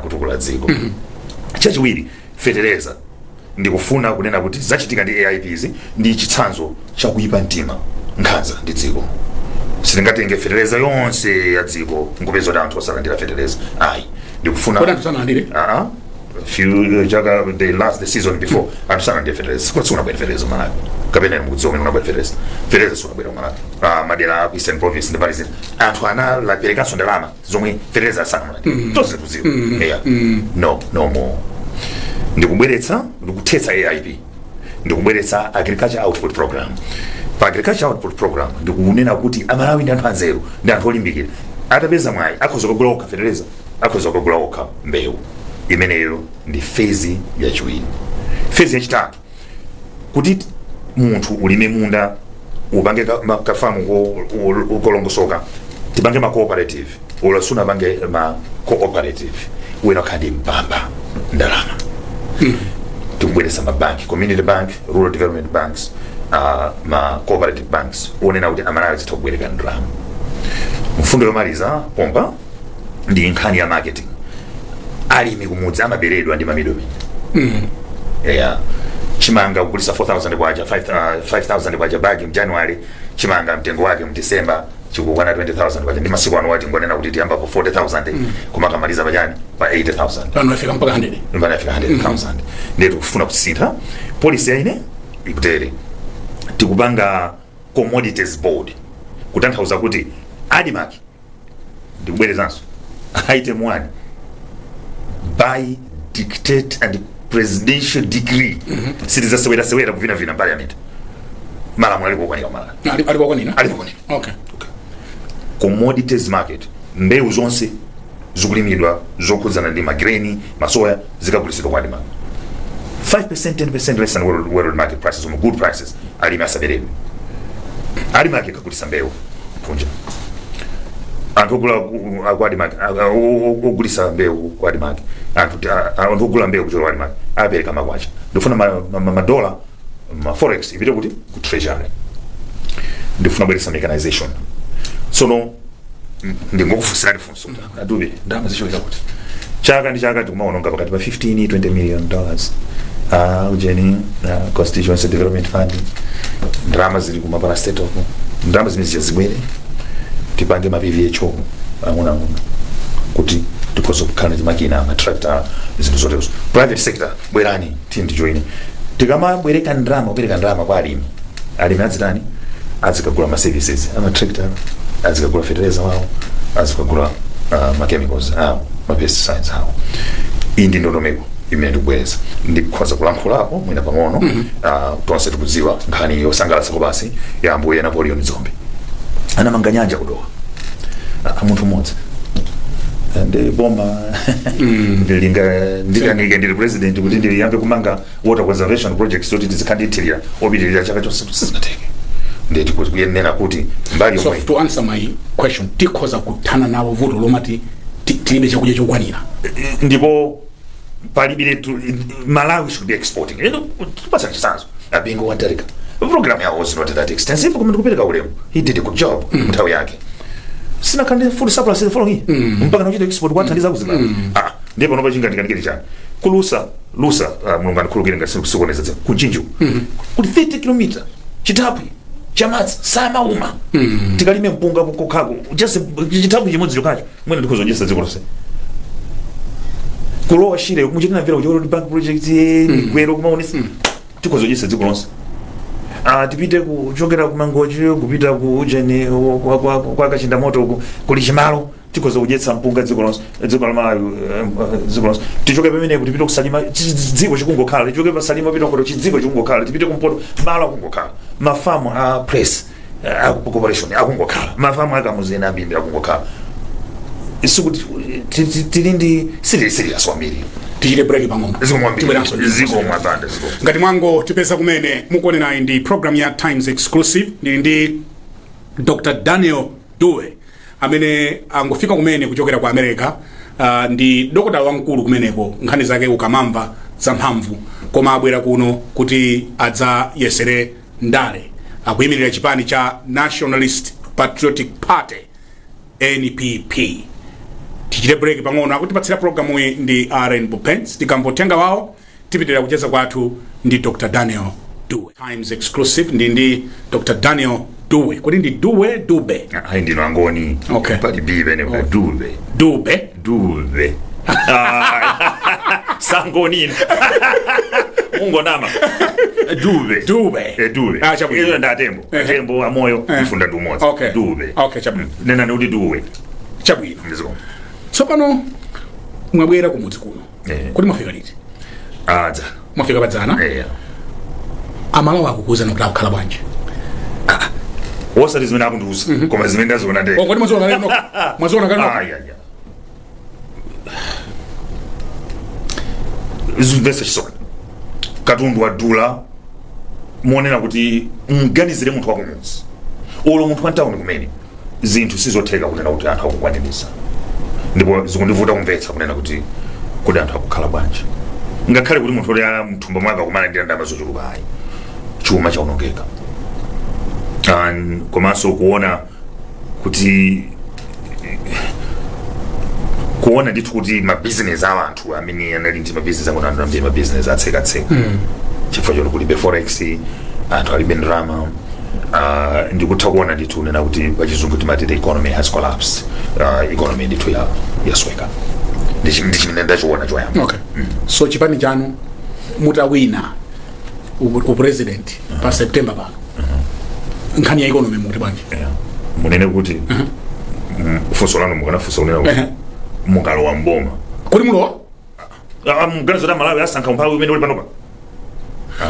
kutukula dziko. Chachiwiri, fetereza. Ndikufuna kunena kuti zachitika ndi AIPs ndi chitsanzo chakuyipa mtima, nkhanza ndi dziko. Sitingatenge fetereza yonse ya dziko nkupeza kuti anthu osalandira fetereza, ayi. Ndikufuna Kodi anthu sanalandire? Few chaka, the last, the season before, anthu sanalandire fetereza. Sikuti sikunabwera fetereza Malawi, kapena mukudziwa umene unabwera fetereza? Fetereza sikunabwera Malawi. Madera a Eastern Province ndi pali zina, anthu analaperekanso ndalama zomwe fetereza sanamulandire. Tonse tudziwa. Yeah, no, no more. Ndikubweretsa, ndikuthetsa AIP, ndikubweretsa Agriculture Output Program. Pa Agriculture Output Program, ndikunena kuti Amalawi ndi anthu anzeru, ndi anthu olimbikira. Atapeza mwayi, akhoza kugula okha fetereza, akhoza kugula okha mbewu. Imeneyo ndi phase yachiwiri. Phase yachitatu, kuti munthu ulime munda, upange kafamu kolongosoka, tipange ma cooperative. Ulo sunapange ma cooperative, wina ukhala ndi mpamba, ndalama. Tikubweretsa mabanki, community bank, rural development banks, ma cooperative banks, onena kuti Amalawi zitha kubwereka ndalama. Mfundo yomaliza pompa ndi nkhani ya marketing. Alimi kumudzi amaberedwa ndi ma middlemen. Yeah. Chimanga kugulisa 4000 kwacha, 5000 kwacha bagi mu January. Chimanga mtengo wake mu December chikukwana 20,000 kwacha, ndi masiku ano wati ngonena kuti tiyamba po 40,000, kumakamaliza pachani, pa 80,000. Pano afika mpaka 100. Mpaka afika 100,000. Ndiye tikufuna kusintha policy yaine ikutere: tikupanga Commodities Board, kutanthauza kuti ADMARC, ndikubwerezanso, item 1, by dictate and presidential decree. Sitizasewera-sewera kuvinavina parliament. Malamulo alipo okwanira Malawi. Ali kwakwanira? Alipo okwanira. Commodities market, mbewu zonse zikulimidwa zokhudzana ndi ma grain, masoya, zikagulisidwa kwa ADMARC 5%, 10% less than world market prices, or good prices. Alimi asaberedwe. ADMARC ikagulisa mbewu kunja, anthu ogula ku ADMARC, ogulisa mbewu ku ADMARC, anthu ogula mbewu kuchoka ku ADMARC apereka makwacha. Ndifuna madola, ma forex ipite kuti? Ku treasury. Ndifuna kubweretsa mechanization. Tsono ndingokufunsirani funso, adube, ndalama zichokera kuti? Chaka ndi chaka tikumaononga pakati pa 15 $20 million, ujeni, Constituency Development Fund, ndalama zili kuma parastatal. Ndalama zimene zija zibwere, tipange ma PVHO ang'onoang'ono kuti tikhoza kukhala ndi makina, ma tractor, zinthu zoterozo. Private sector, bwerani, tiye tijoine. Tikamabwereka ndalama, kupereka ndalama kwa alimi, alimi adzitani? Azikagula ma services, ama tractor, azikagula fertilizer wawo, azikagula ma chemicals awo, ma pesticides awo. Iyi ndi ndondomeko imene ndikubwereza. Ndikhoza kulankhulapo mwina pang'ono. Tonse tikudziwa nkhani yosangalatsa basi ya Ambuye Napoleon Dzombe. Anamanga nyanja kudowa, munthu mmodzi ndi boma. Ndilinga ndikanike ndili president kuti ndiyambe kumanga water conservation projects zoti tizikhandithirira opitirira chaka chonse, sizingatheke. Ndiye tikuyenera kuti mbali So yomwe to answer my question, tikhoza kuthana nawo vuto lomati tilibe chakudya chokwanira? Ndipo Palibe Malawi should be exporting. Tipasa chitsanzo, a Bingu wa Mutharika, program yawo was not that extensive, koma ndikupereka ulemu, he did a good job nthawi yake. Sinakhale food surplus the following year mpaka nakuchita export kwathandiza ku Zimbabwe. Ah, ndiye panopa chingandikanikire chani kulusa lusa? Mulungu andikhululukire ngati sikuoneza dzina ku Mchinji kuti 30 km chithaphwi chamadzi samauma. Tikalime mpunga kokhako, just chithaphwi chimodzi chokhacho mwene ndikuzonjesa dziko lonse. Kulowa Shire muchitina mvera kuchokera kuti bank project migwero kumaonesa tikhozojesa dziko lonse. Ah, tipite kuchokera ku Mangochi kupita ku ujeni kwa Kachindamoto uku kuli chimalo, tikhoza kudyetsa mpunga dziko lonse, dziko la Malawi, dziko lonse. Tichoke pamene kuti tipite kusalima, dziko chikungokhala. Tichoke pa Salima pita kuti chidziko chikungokhala. Tipite kumpoto, malo akungokhala, mafamu a press, a corporation akungokhala, mafamu akamuzena ambiri akungokhala. Sikuti tili ndi sili serious kwambiri. Tichite break pang'ono. Zikomo kwambiri. Tibweranso. Zikomo mwapanda, zikomo. Ngati mwangotipeza kumene, mukuonenayi ndi program ya Times Exclusive. Ndili ndi Dr Daniel Dube amene angofika kumene kuchokera ku America. Ndi dokotala wamkulu kumeneko, nkhani zake ukamamva zamphamvu, koma abwera kuno kuti adzayesere ndale. Akuyimirira chipani cha Nationalist Patriotic Party, NPP. Tichite break pang'ono. Akutipatsira programu iyi ndi Rainbow Paints. Tikamva uthenga wawo, tipitirira kucheza kwathu ndi Dr Daniel Dube. Times Exclusive, ndi Dr Daniel Dube. Kodi ndi Dube, Dube? Ayi, ndino angoni. Pali b pene, Dube. Dube. Dube. Sangoni ino mungonama, Dube. Dube. Eh, Dube. Ah, chabwino. Iyo ndi atembo. Atembo amoyo. Ifunda ndi umodzi. Dube. Okay, chabwino. Nena kuti Dube. Chabwino. Ndiziko. Tsopano mwabwera kumudzi kuno. Kodi mwafika liti? Adza. Mwafika padzana? Eh. Amalawi akukuuzani kuti akukhala bwanji? Osati zimene akundiuza, koma zimene ndaziona ndekha. Oh, kodi mwaziona kale nokha? Mwaziona kale nokha? Ah, yeah. Zimvetsa chisoni. Katundu wadula monena kuti mganizire munthu wakumudzi olo munthu wa mtawuni kumene zinthu sizotheka kunena kuti anthu akukwanirisa, ndipo zikundivuta kumvetsa kunena kuti kodi anthu akukhala bwanji, ngakhale kuti munthu uli mthumba mwake akumana ndi ndalama zochuluka. Ayi, chuma chaonongeka. And komanso kuona kuti, kuona ndithu kuti mabizinesi a anthu amene anali ndi mabizinesi ang'ono, anthu ambiri mabizinesi atsekatseka chifukwa choti kulibe forex, anthu alibe ndalama. Ndikutha kuona ndithu nena kuti pachizungu timati the economy has collapsed. Economy ndithu yasweka. Ndi chimene ndachiona choyamba. Okay, so chipani chanu mutawina upresident pa September pano, nkhani ya economy mukuti bwanji? Yeah. Munene kuti funso lanu mukanafunsa kunena kuti mukalowa mboma. Kodi mulowa? Muganizo ta Malawi asankha umphawi umene uli panopa?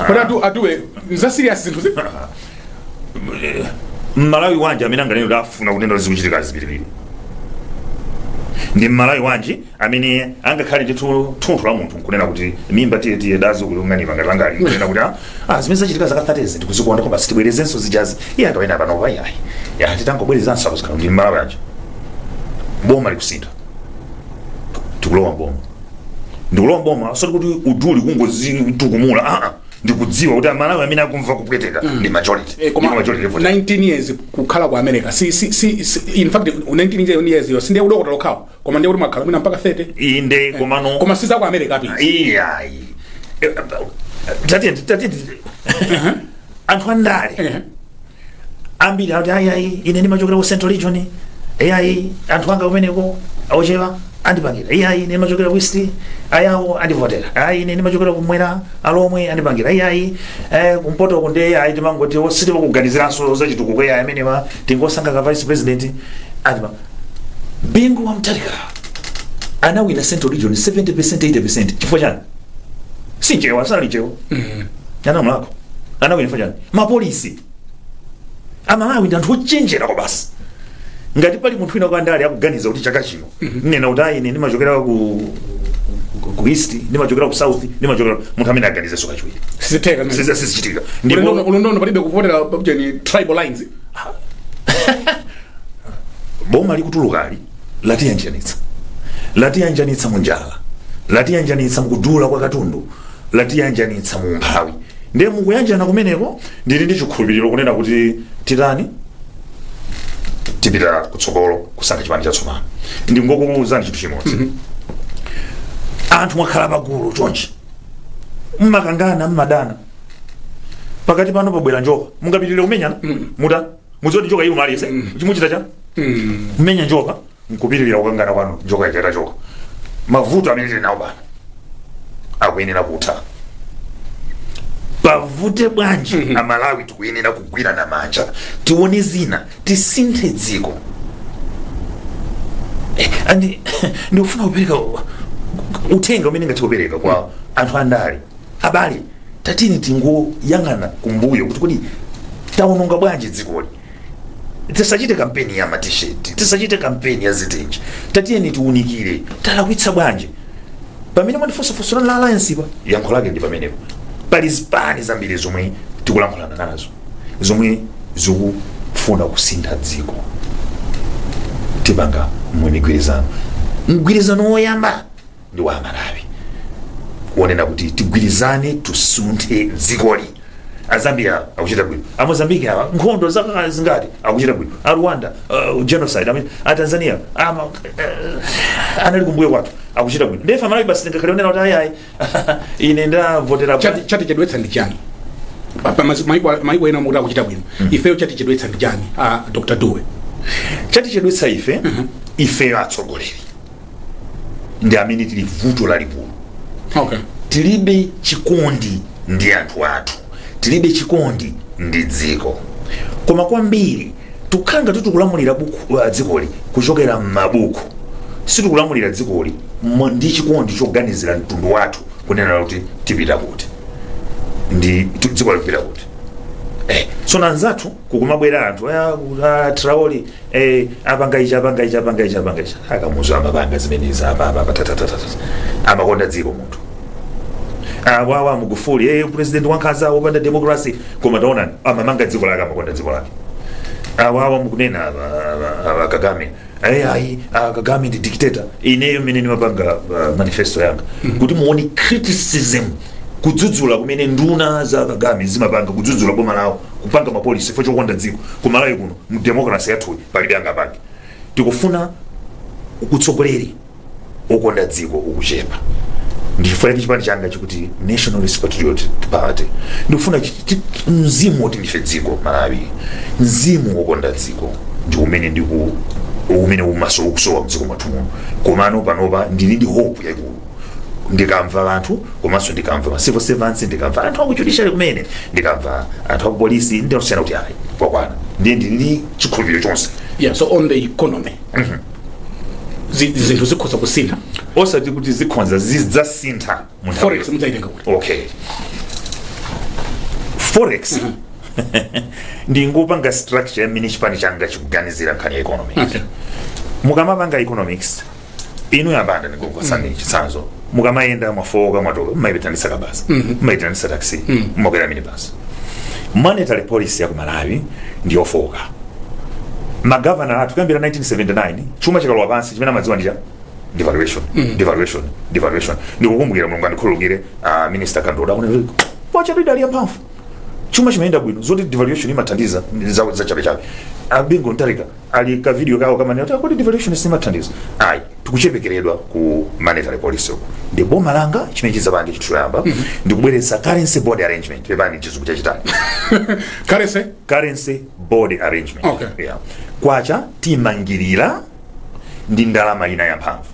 Kodi atuwe nza serious zinthu zi? Mmalawi wanji amene anganene kuti afuna kunena kuti zikuchitika zipiripiri? Ndi Mmalawi wanji amene angakhale ndithu thunthu la munthu nkunena kuti mimba tiye tiye dazi kulung'anima ngati langali, nkunena kuti zimene zachitika zaka 30 ndikuzikonda koma sitibwerezenso zijazi? Iye akawena panopa, iyayi ya, titangobwerezanso apo zikhala. Ndi Mmalawi wanji? Boma likusintha, tikulowa mboma. Ndikulowa mboma osati kuti uduli kungozitukumula, aa, ndikudziwa kuti Amalawi amene akumva kupweteka ndi majority. Koma Ndi majority vote. 19 years kukhala ku America, si, in fact 19 years yo sindiye udokotala lokhawo, koma ndiye kuti mwakhala mwina mpaka 30. Inde, komano Koma si za ku America api. Iyayi, tati tati anthu andale ambiri akuti ayi ayi, ine ndimachokera ku Central Region, ayi, anthu anga kumeneko ochepa andipangira, iyayi, ine ndimachokera ku East, ayawo andivotera, ayi, ine ndimachokera kumwera, alomwe andipangira, iyayi, kumpoto kunde ayi, timangoti sitimakuganiziranso zachitukuko, iyayi, amenewa tingosankha ka vice president andipa. Bingu wa Mutharika anawina Central Region 70, 80. Chifukwa chani? Sinchewa, sanali chewa, anamulako anawina. Chifukwa chani? Mapolisi Amalawi ndi anthu ochenjera kwa basi. Ngati pali munthu wina kwandale akuganiza kuti chaka chino nena kuti ayi, ine ndimachokera ku East, ndimachokera ku South, ndimachokera, munthu amene aganizenso kachiwiri. Sizitheka zimene. Sizichitika. Ulendo Ndipo ulendo palibe kuvotera jeni tribal lines. Boma likutulukali latiyanjanitsa, latiyanjanitsa munjala. Latiyanjanitsa mukudula kwa katundu, latiyanjanitsa mu umphawi. Ndiye mukuyanjana kumeneko, ndili ndi chikhulupiriro kunena kuti titani, tipita kutsogolo kusankha chipani chatsopano. Ndingokuwuzani chinthu chimodzi: anthu mwakhala pagulu chonchi, mmakangana, mmadana, pakati pano pabwera njoka, mungapitirire kumenyana? Muta mudziwa kuti njoka iluma aliyense. Chimuchita cha kumenya njoka nkupitirira kukangana kwanu, njoka ichata choka. Mavuto amene tili nawo pano akuyenera kutha. Pavute bwanji, Amalawi tikuyenera kugwirana manja, tione zina, tisinthe dziko. And ndikufuna kupereka uthenga umene ngathe kupereka kwa anthu andale. Abale, tatini tingoyang'ana kumbuyo kuti kodi taononga bwanji dzikoli. Tisachite kampeni ya matisheti, tisachite kampeni ya zitenje. Tatiyeni tiunikire talakwitsa bwanji. Pamene mwandifunsafunsa la alliance pa, yankho lake ndi pamenepo. Pali zipani zambiri zomwe tikulankhulana nazo zomwe zikufuna kusintha dziko. Tipanga mwe migwirizano. Mgwirizano woyamba ndi wa Amalawi, kuonena kuti tigwirizane, tusunthe dzikoli. Azambia akuchita bwino, Amozambiki awa nkhondo zaka zingati akuchita bwino, A Rwanda, genocide, I mean, a Tanzania ama, anali kumbuyo kwathu, akuchita bwino. Ndefe Amalawi basi tingakhale onena kuti ayi, ayi, ine ndavotera. Chatichedwetsa ndi chani? Pa maiko ena mukuti akuchita bwino, ifeyo chatichedwetsa ndi chani, Dr Due? Chatichedwetsa ife, ifeyo atsogoleri ndi amene tili vuto lalikulu. Tilibe chikondi ndi anthu athu, tilibe chikondi ndi dziko, koma kwambiri tikukhala ngati tikulamulira buku, dzikoli kuchokera m'mabuku. Sitikulamulira dzikoli ndi chikondi choganizira mtundu wathu, kunena kuti tipita kuti ndi dziko likupita kuti. Tsono anzathu kukumabwera anthu, Traore, apanga ichi, apanga ichi, apanga ichi, apanga ichi. Akamuzu amapanga zimenezi apa apa apa, tatatatata, amakonda dziko munthu. Awawa Magufuli, president wankhanza, wopanda democracy, koma taonani, amamanga dziko lake, amakonda dziko lake. Awawa mukunena aba Kagame, ayi, Kagame ndi dictator. Ineyo mmene ndimapanga manifesto yanga, kuti muone criticism, kudzudzula kumene nduna za Kagame zimapanga, kudzudzula boma lawo, kupanga ma policy fo chokonda dziko. Kumalawi kuno mu democracy yathuyi palibe angapange. Tikufuna utsogoleri okonda dziko, ukuchepa. Ndichifukwa chake chipani changa chikuti Nationalist Patriotic Party. Ndikufuna mzimu woti ndife dziko Malawi, mzimu wokonda dziko ndi umene ndiku umene umaso ukusowa mdziko mwathu muno. Komano panopa ndili ndi hope yaikulu ndikamva anthu, komanso ndikamva ma civil servants, ndikamva anthu aku judiciary kumene, ndikamva anthu aku polisi, ndiyosiyana kuti ayi, kwakwana. Ndiye ndili ndi chikhulupiriro chonse. Yeah, so on the economy, zinthu zikhoza kusintha? Osati kuti zikhonza, zidzasintha mu nthawi. Forex mudzaitenga kuti? Okay, forex, ndingopanga structure yamene chipani changa chikuganizira nkhani ya economics. Mukamapanga economics inu yapanda, ndikukupatsani chitsanzo: mukamayenda, mwafoka, mwatopa, mmayitanitsa kabasi, mmayitanitsa taxi, mmakwera minibus. Monetary policy ya ku Malawi ndiyofoka. Magavana athu kuyambira 1979, chuma chikalowa pansi, chimene amadziwa ndi cha devaluation, devaluation, devaluation. Ndikukumbukira, Mulungu andikhululukire, Minister Kandodo akunena kwacha idali yamphamvu, chuma chimayenda bwino, zoti devaluation imathandiza za chabechabe. A Bingu Mutharika ali ka video kawo kamanena kuti devaluation simathandiza ayi. Tikuchepekeredwa ku monetary policy uku. Ndi boma langa chimene chidzapange chinthu choyamba ndikubweretsa currency board arrangement. Pepani, chizungu chachitali. Currency Currency board arrangement. Yeah. Kwacha timangirira ndi ndalama ina yamphamvu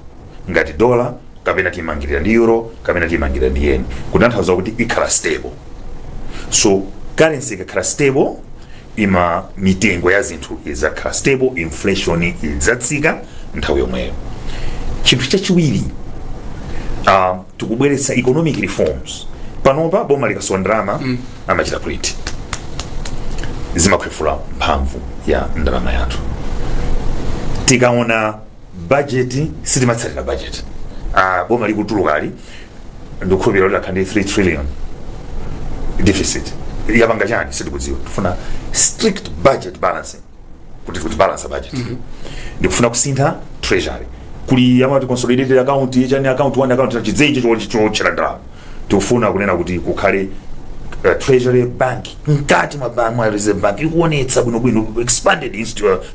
ngati dola, kapena timangirira ndi euro, kapena timangirira ndi yen, kutanthauza kuti ikhala stable. So currency ikakhala stable, ima mitengo ya zinthu idzakhala stable, inflation idzatsika nthawi yomweyo. Chinthu chachiwiri, tikubweretsa economic reforms. Panopa boma likasowa ndalama, amachita print, zimakhwefula mphamvu ya ndalama yathu. Tikaona budget, sitimatsatira budget. Boma likutulukali, ndikukhulupirira kuti akhala ndi 3 trillion deficit. Yapanga chani? Sitikudziwa. Tifuna strict budget balancing, kuti balance budget. Ndikufuna kusintha treasury. Kuli amati consolidated account, chani, account 1, account chidzenje chotchera ndalama. Tikufuna kunena kuti kukhale treasury bank mkati mwa mwa Reserve Bank, ikuonetsa bwinobwino, expanded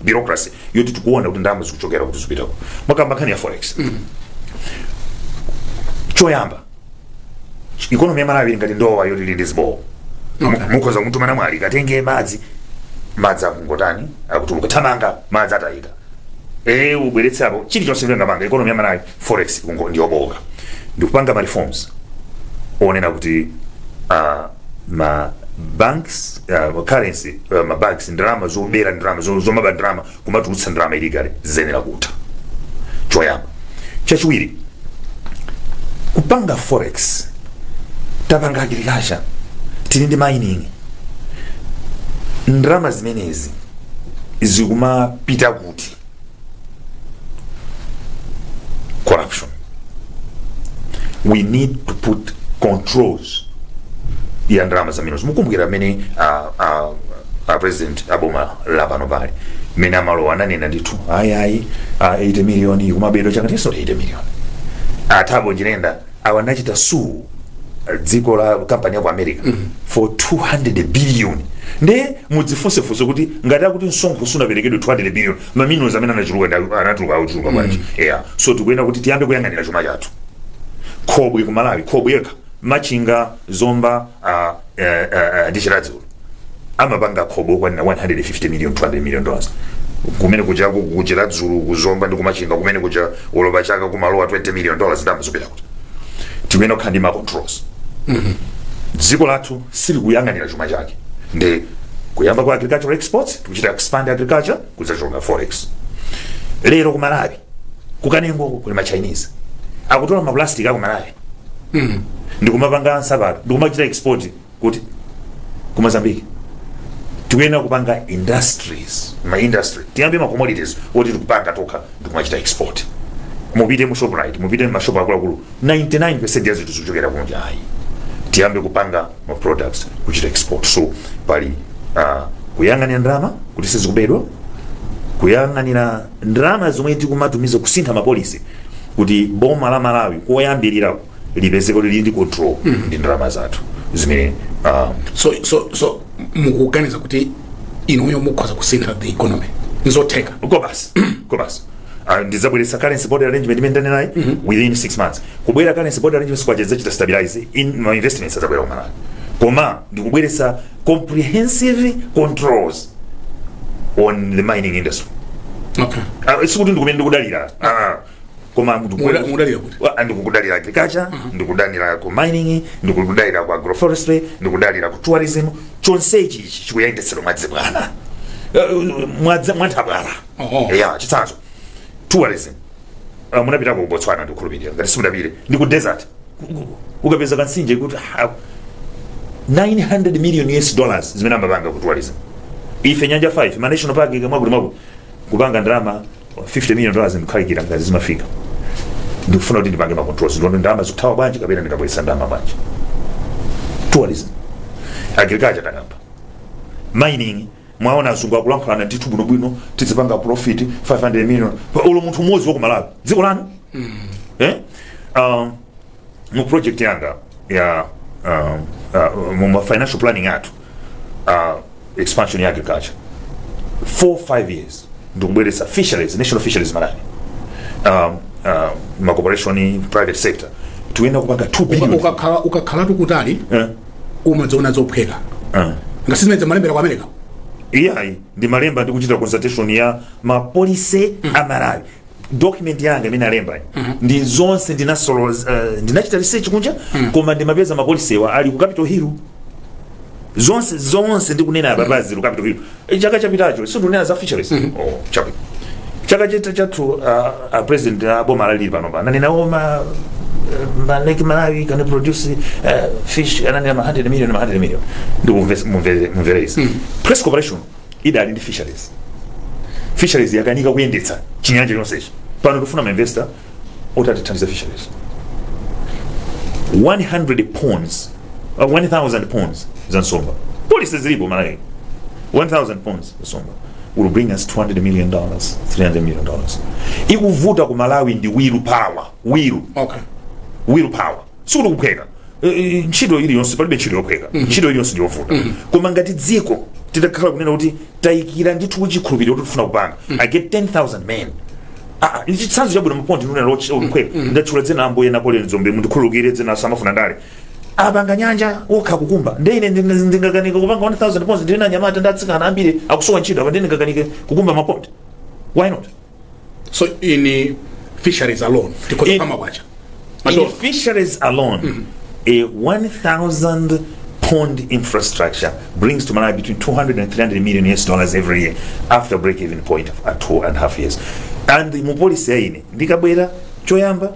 bureaucracy yoti tikuona kuti ndalama zikuchokera kuti, zikupitako. Mwakamba nkhani ya forex. Choyamba, economy ya Malawi ili ngati ndowa yoti ili ndi zibowo. Mukhoza kumutuma namwali katenge madzi, madzi akungotani? Akutuluka. Thamanga, madzi atayika. Ubweretse apo chilichonse manga. Economy ya Malawi, forex ndiyoboka. Ndikupanga ma reforms onena kuti ma banks, currency, ma banks, ndalama zobera, ndalama zomaba, ndalama kumatulutsa ndalama illegally ziyenera kutha, choyamba. Chachiwiri, kupanga forex, tapanga agriculture, tili ndi mining, ndalama zimenezi zikumapita kuti? Corruption. We need to put controls ya ndalama za minerals. Mukumbukira amene president aboma lapano pali mmene amalowa, ananena ndithu, ayi ayi, 80 million ikumabedwa chaka tiso, 80 million. A Thabo Nyirenda awa anachita sue dziko la kampani ya ku America for 200 billion. Nde mudzifunsefunse kuti ngati akuti msonkho sunaperekedwe 200 billion, ma minerals amene anachuluka anatuluka, akuchuluka bwanji? Yeah, so tikuyenda kuti tiyambe kuyang'anira chuma chathu. Khobwe ku Malawi, khobwe yekha, Machinga, Zomba, ndi Chiradzulu, amapanga khobwe okwanira 150 million, $200 million. Kumene kuja kuChiradzulu, kuZomba ndi kuMachinga kumene kuja, ulopa chaka kumalowa $20 million. Ndalama zopita kuti? Tikuyenera kukhala ndi ma controls. Dziko lathu silikuyang'anira chuma chake. Ndi kuyamba kwa agricultural exports, tikuchita expand agriculture, kudzachoka forex. Lero ku Malawi, kuKanengo kuli ma Chinese akutola ma plastic aku Malawi ndikumapanga nsapato, ndikumachita export kuti? Ku Mozambique. Tikuyenera kupanga industries, ma industry, tiyambe ma commodities oti tikupanga tokha ndikumachita export. Mupite mu Shoprite, mupite mu mashopu akuluakulu, 99% ya zinthu zikuchokera kunja. Ayi, tiyambe kupanga ma products, kuchita export. So pali kuyang'anira ndalama kuti sizikubedwa, kuyang'anira ndalama zomwe tikumatumiza, kusintha ma policy kuti boma la Malawi koyambirira lipeze kuti lili ndi control ndi ndalama zathu zimene So mukuganiza kuti inuyo mukhoza kusintha the economy? Nzotheka? Kobasi, kobasi. Ndizabweretsa currency board arrangement imene ndanenayi within 6 months. Kubwera currency board arrangement kwacha zachita stabilize in ma investments azabwera ku Malawi, koma ndikubweretsa comprehensive controls on the mining industry. Sikuti ndikumene ndikudalira, koma Mudalira kuti? Ndikudalira agriculture, ndikudalira ku mining, ndikudalira ku agroforestry, ndikudalira ku tourism. Chonsechi ichi chikuyendetsedwa mwadzibwana, mwanthabwala. Ya, chitsanzo, tourism. Munapita ku Botswana, ndikukhulupirira. Ngati simunapite, ndi ku desert. Ukapeza kansinje kuti 900 million US dollars zimene amapanga ku tourism. Ife nyanja 5, ma national park, mwakuti mwakuti, kupanga ndalama $50 million ndikukhalikira ngati zimafika. Ndikufuna kuti ndipange ma controls, ndione ndalama zikuthawa bwanji kapena ndikabweretsa ndalama bwanji. Tourism, agriculture takamba, mining. Mwaona azungu akulankhulana ndithu bwinobwino, tizipanga profit 500 million ulo munthu umodzi waku Malawi, dziko lanu, eh? Mu project yanga ya mu financial planning athu, expansion ya agriculture, 4 5 years ndikubweretsa fisheries, national fisheries Malawi, ma corporation, private sector, tiyenda kupanga 2 billion. Ukakhalatu kutali umadziona zophweka. Ngati zimene zimalembera ku America. Iyayi, ndimalemba ndikuchita consultation ya ma policy a Malawi. Document yanga imene alemba ndi zonse ndinasolo, ndinachita research kunja, koma ndimapeza ma policy wa ali ku Capitol Hill. Zonse zonse ndikunena apa pazili ku Capitol Hill. Chaka chapitacho sindikunena za fisheries. Oh, chapi chaka chita chathu, president boma lalili pano pa ananena oma ma Lake Malawi can produce fish, ananena ma 100 million, ma 100 million. Ndikumvere izi, Press Corporation idali ndi fisheries. Fisheries yakanika kuyendetsa chinyanja chonsechi. Pano tifuna ma investor oti atithandize fisheries. 100 ponds, 1000 ponds za nsomba, policy zilipo Malawi, 1000 ponds za nsomba. will bring us $200 million, $300 million. Ikuvuta ku Malawi ndi will power, will will power. Sikuti kuphweka. Ntchito iliyonse, palibe ntchito yophweka, ntchito iliyonse ndiyovuta. Koma ngati dziko titakhala kunena kuti tayikira ndithu chikhulupiriro kuti tifuna kupanga, I get 10,000 men. Ah, ah, chitsanzo chabwino, ma pond nuna lophweka. Ndatchula dzina Ambuye Napoleon Dzombe, mundikhululukire, dzina samafuna ndale. Apanga nyanja wokha kukumba, nde ine ndingakanika kupanga 1000 ponds? Ndine anyamata ndi atsikana ambiri akusowa ntchito apa, ndingakanika kukumba ma pond? Why not? So in fisheries alone tikhoza pama kwacha In Madola. fisheries alone, a 1000 pond infrastructure brings to Malawi between 200 and 300 million US dollars every year after break even point at 2.5 years. And mu policy yaine ndikabwera, choyamba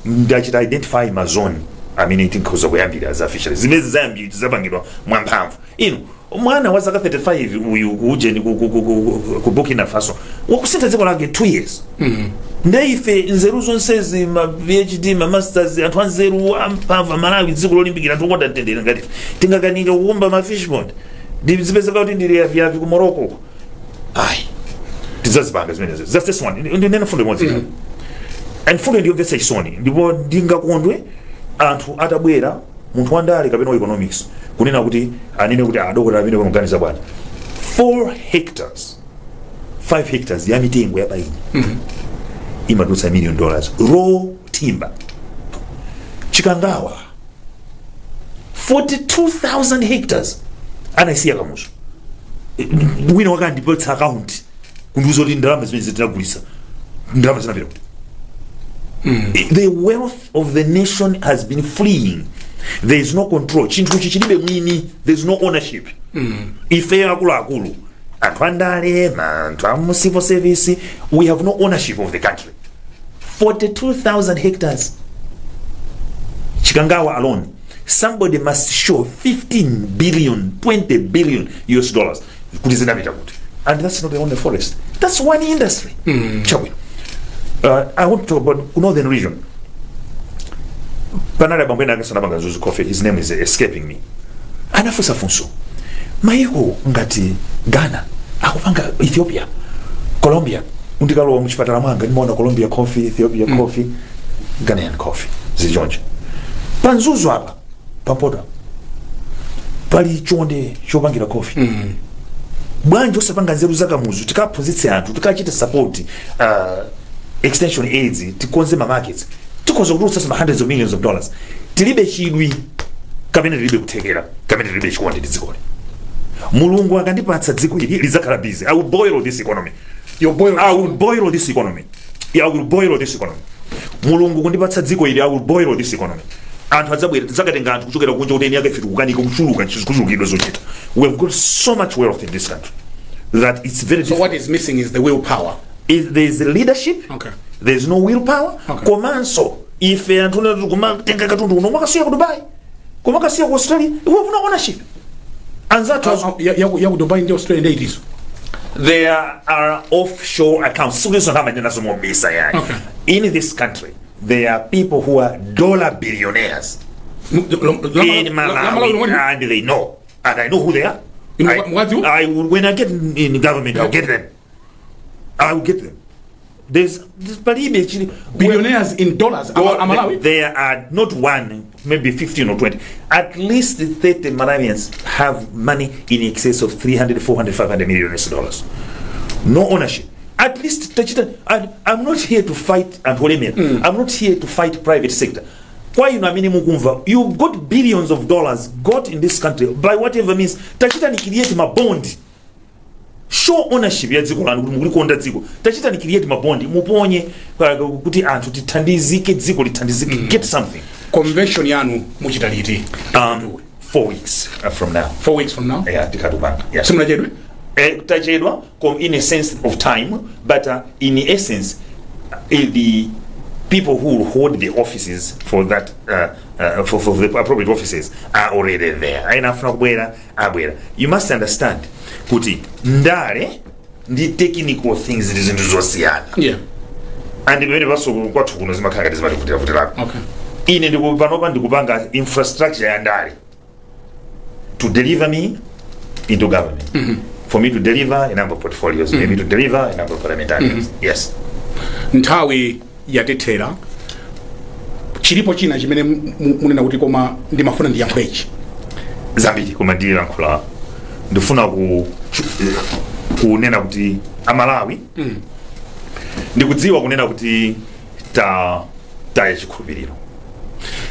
ndachita identify ma zone amene tinkhoza kuyambira za fisheries zimene zayambi zapangidwa mwamphamvu. Inu, mwana wa zaka 35 uyu kuujeni ku Burkina Faso wakusintha dziko lake 2 years. Nde ife nzeru zonsezi, ma PhD, ma masters, anthu anzeru amphamvu, Amalawi, dziko lolimbikira, anthu okonda mtendere, ngati tingakanika kukumba ma fish pond, ndizipezeka kuti ndili yaviyavi ku Morocco uko? Ayi, tidzazipanga zimenezo. That's this one. Ndinene fundo imodzi, and fundo ndiyomvetsa chisoni, ndipo ndingakondwe anthu atabwera, munthu wandale kapena wa economics, kunena kuti, anene kuti adokotala amene pamaganiza bwana, 4 hectares, 5 hectares ya mitengo ya paini imatulutsa million dollars, raw timber. Chikangawa, 42,000 hectares anayisiya Kamuzu. Wina wakandipatsa account kundiuza kuti ndalama zimene zitinagulisa, ndalama zinapita kuti? The wealth of the nation has been fleeing. There is no control. Chinthuchi chilibe mwini. There is no ownership. Ife akuluakulu, anthu andale, anthu a civil service, we have no ownership of the country. 42,000 hectares, Chikangawa alone. Somebody must show 15 billion, 20 billion US dollars kuti zinapita kuti. And that's not the only forest, that's one industry. Chabwino, I want to talk about northern region. Panali abambo ena ake sanapanga Mzuzu Coffee, his name is escaping me, anafunsa funso: mayiko ngati Ghana akupanga, Ethiopia, Colombia. Ndikalowa muchipatala mwanga ndimaona Colombia coffee, Ethiopia coffee, Ghanaian coffee, zilichonje. Pa Mzuzu apa, pampoto pali chonde chopangira coffee. Bwanji osapanga nzeru zakamuzu, tikaphunzitse anthu, tikachite support extension aids, tikonze ma markets, tikhoza kutulutsa some hundreds of millions of dollars? Tilibe chidwi kapena tilibe kuthekera kapena tilibe chikondi ndi dzikoli. Mulungu akandipatsa dziko ili, lidzakhala busy. I will boil this economy. You boil. I will boil this economy. Yeah, I will boil this economy. Mulungu kundipatsa dziko ili, I will boil this economy. Anthu adzabwera, tidzakatenga anthu kuchokera kunja kuti eni ake ife tikukanika kuchuluka, kuchulukidwa zochita. We have got so much wealth in this country that it's very So what is missing is the willpower. Is there is leadership. There is no willpower. Komanso ife anthu unati kumatenga katundu kuno, kumakasiya ku Dubai, kumakasiya ku Australia. We have no ownership. Anzathu Ya ku Dubai ndi Australia ndi itiso? There are offshore accounts. Sikuti amanena mobisa yani. In this country there are people who are dollar billionaires in Malawi, and they know, and I know who they are. Mwadziwa? I will, when I get in government, I'll get them. I will get them. There's palibe chili Billionaires in dollars Amalawi? There are not one, maybe 15 or 20. At least 30 Malawians have money in excess of 300, 400, 500 million US dollars. No ownership. At least tachita, and I'm not here to fight anthu olemera. I'm not here to fight private sector. Kwa inu amene mukumva, you've got billions of dollars got in this country by whatever means. Tachita ni create ma bond. Show ownership ya dziko lanu kuti mukulikonda dziko. Tachita ni create ma bond, muponye kuti anthu tithandizike, dziko lithandizike, get something. Convention yanu muchita liti? 4 weeks from now. 4 weeks from now? Yeah, tikatupanga, yeah. Simunachedwe? Tachedwa in a sense of time, but in essence, the people who will hold the offices for that for the appropriate offices are already there. Aina afuna kubwera, abwera. You must understand kuti ndale ndi technical things ndi zinthu zosiyana. And pamene paso kwathu kuno zimakhala ngati zimativutiravutirako. Ine panopa ndikupanga infrastructure ya ndale to deliver me into government. For me to deliver a number of portfolios, maybe to deliver a number of parliamentarians. Yes. Nthawi yatithera. Chilipo china chimene munena kuti, "Koma ndimafuna ndiyankhule ichi"? Zambiri, koma ndilankhula, ndifuna kunena kuti Amalawi, ndikudziwa kunena kuti taya chikhulupiriro,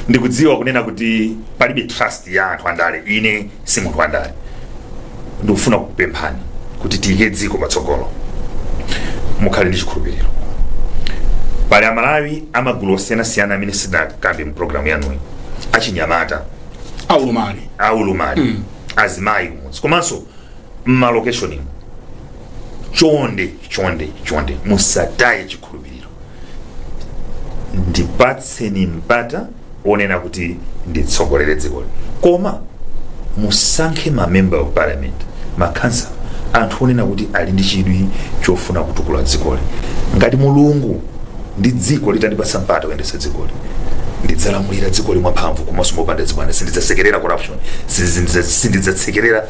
ndikudziwa kunena kuti palibe trust ya anthu andale. Ine si munthu wandale. Ndikufuna kukupemphani kuti tiyike dziko patsogolo, mukhale ndi chikhulupiriro. Pali Amalawi amagulu osiyanasiyana amene sidakambe mu programu yanuyi, achinyamata, aulumali, aulumali, azimayi kumudzi komanso mmalokeshoni. Chonde, chonde, chonde, musataye chikhulupiriro. Ndipatseni mpata onena kuti nditsogolere dzikoli, koma musankhe ma member of parliament, makhansala, anthu onena kuti ali ndi chidwi chofuna kutukula dzikoli. Ngati Mulungu ndi dziko litandipatsa mpata kuyendetsa dzikoli, ndidzalamulira dzikoli mwamphamvu komanso mopanda zibwana. Sindidzasekerera corruption, sindidzatsekerera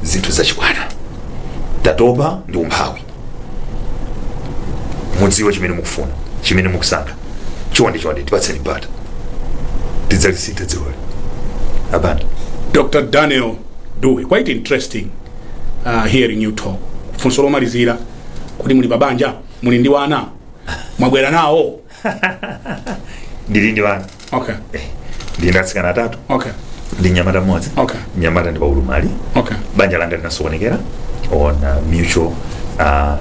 zinthu zachibwana. Tatopa ndi umphawi. Mudziwe chimene mukufuna, chimene mukusankha. Chonde, chonde, tipatseni mpata, tidzalisintha dzikoli apanda. Dr Daniel Dewey, quite interesting hearing you talk. Funso lomalizira, kuti muli pabanja? Muli ndi wana? Mwabwera nawo? Ndili ndi wana. Ndili ndi atsikana atatu ndi mnyamata mmodzi. Mnyamata ndi waulumali. Banja langa linasokonekera on mutual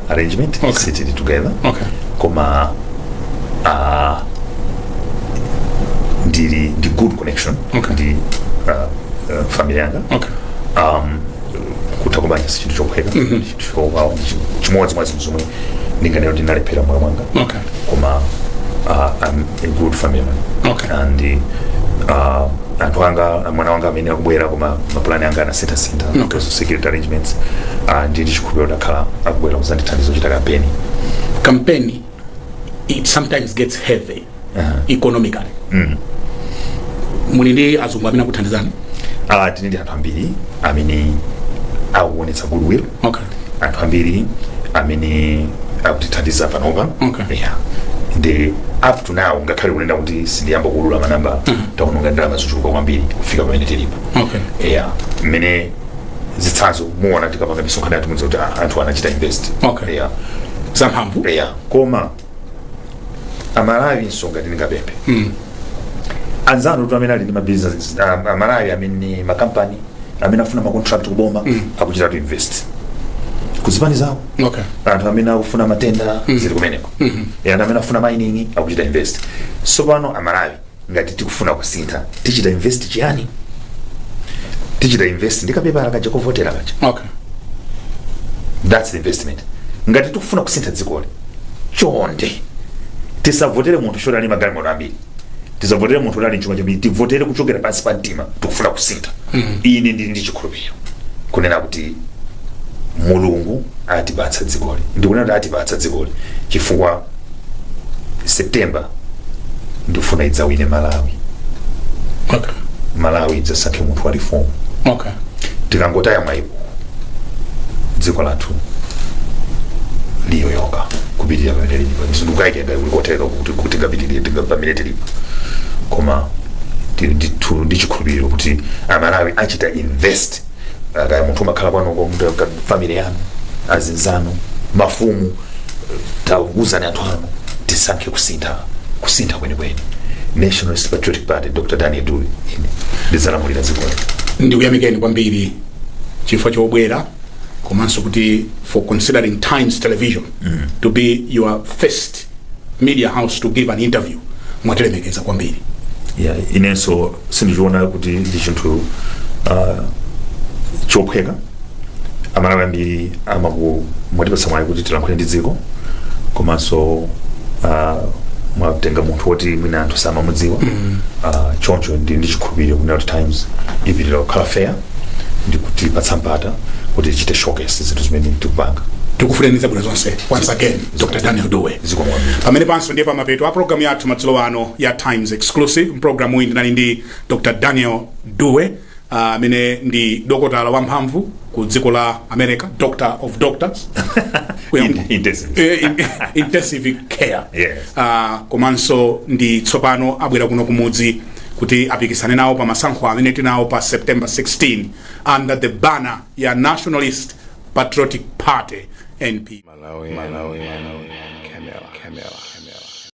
arrangement. Sitili together. Koma ndili ndi good connection ndi family yanga. Kutha kubanja si chinthu chophweka, ndi chinthu chowawa, ndi chimodzi mwa zinthu zomwe ndinganena kuti ndinalephera moyo mwanga. Koma I'm a good family man. And anthu anga, mwana wanga amene akubwera, koma mapulani anga anasinthasintha because of security arrangements. Ndi chikhulupiriro akhala akubwera kuzandithandiza kuchita kampeni. Campaign, it sometimes gets heavy economically. Muli ndi azungu amene akuthandizani? Tili ndi anthu ambiri amene akuonetsa goodwill, anthu ambiri amene akutithandiza panopa. Yeah. Ndi up to now, ngakhale kunena kuti sindiyamba kuulula manamba, taononga ndalama zochuluka kwambiri kufika pamene tilipo. Yeah, mmene zitsanzo muona tikapanga misonkhano yathu, mudziwa kuti anthu anachita invest. Yeah. Zamphamvu. Yeah, koma Amalawi, nsonga ndingapemphe anzanu kuti amene ali ndi mabusiness, Amalawi amene makampani amene afuna macontract kuboma, akuchita to invest kuzipani zawo. Anthu amene akufuna matenda, zili kumeneko. Anthu amene afuna mining akuchita invest. So pano Amalawi, ngati tikufuna kusintha, tichita invest chiyani? Tichita invest ndi kapepala kaja kovotera kaja. That's the investment. Ngati tikufuna kusintha dzikoli, chonde, tisavotere munthu choti ali magalimoto ambiri, tisavotere munthu kuti ali mchuma chambiri. Tivotere kuchokera pansi pa mtima, tikufuna kusintha. Ine ndili ndi chikhulupiriro kunena kuti Mulungu atipatsa dzikoli. Ndikunena kuti atipatsa dzikoli chifukwa September ndikufuna idzawine Malawi. Malawi idzasankhe munthu wa reform. Tikangotaya mwayipo, dziko lathu liyoyoka kupitirira pamene lilipo. Ndikukayikira ngati kuli kotheka kuti tingapitirire pamene tilipo, koma tili ndithu ndi chikhulupiriro kuti Amalawi achita invest. Kaya munthu umakhala kwanuko, family yanu, azinzanu, mafumu, tauzani anthu anu tisankhe kusintha, kusintha kwenikweni. Nationalist Patriotic Party, Dr Daniel Dewey, ine ndidzalamulira dzikoli. Ndikuyamikeni kwambiri chifukwa chobwera, komanso kuti for considering Times Television to be your first media house to give an interview. Mwatilemekeza kwambiri. Yeah, inenso sindichiona kuti ndi chinthu chophweka. Amalawi ambiri amaku mwatipatsa mwayi kuti tilankhule ndi dziko, komanso mwatenga munthu woti mwina anthu samamudziwa. Choncho ndi chikhulupiriro kunena kuti Times ipitirira kukhala fair ndi kutipatsa mpata kuti tichite showcase zinthu zimene tikupanga. Tikufunirani zabwino zonse once again, Dr Daniel Dewey. Zikomo kwambiri. Pamene panso ndiye pamapeto a programu yathu madzulo ano ya Times Exclusive. Mpulogalamu iyi ndinali ndi Dr Daniel Dewey. Amene ndi dokotala wamphamvu ku dziko la America, doctor of doctors. Intensive. Intensive care. Yes. Komanso ndi tsopano abwera kuno kumudzi kuti apikisane nawo pa masankho amene tinawo pa September 16 under the banner ya Nationalist Patriotic Party, NP. Malawi, Malawi, Camera, Camera, Camera.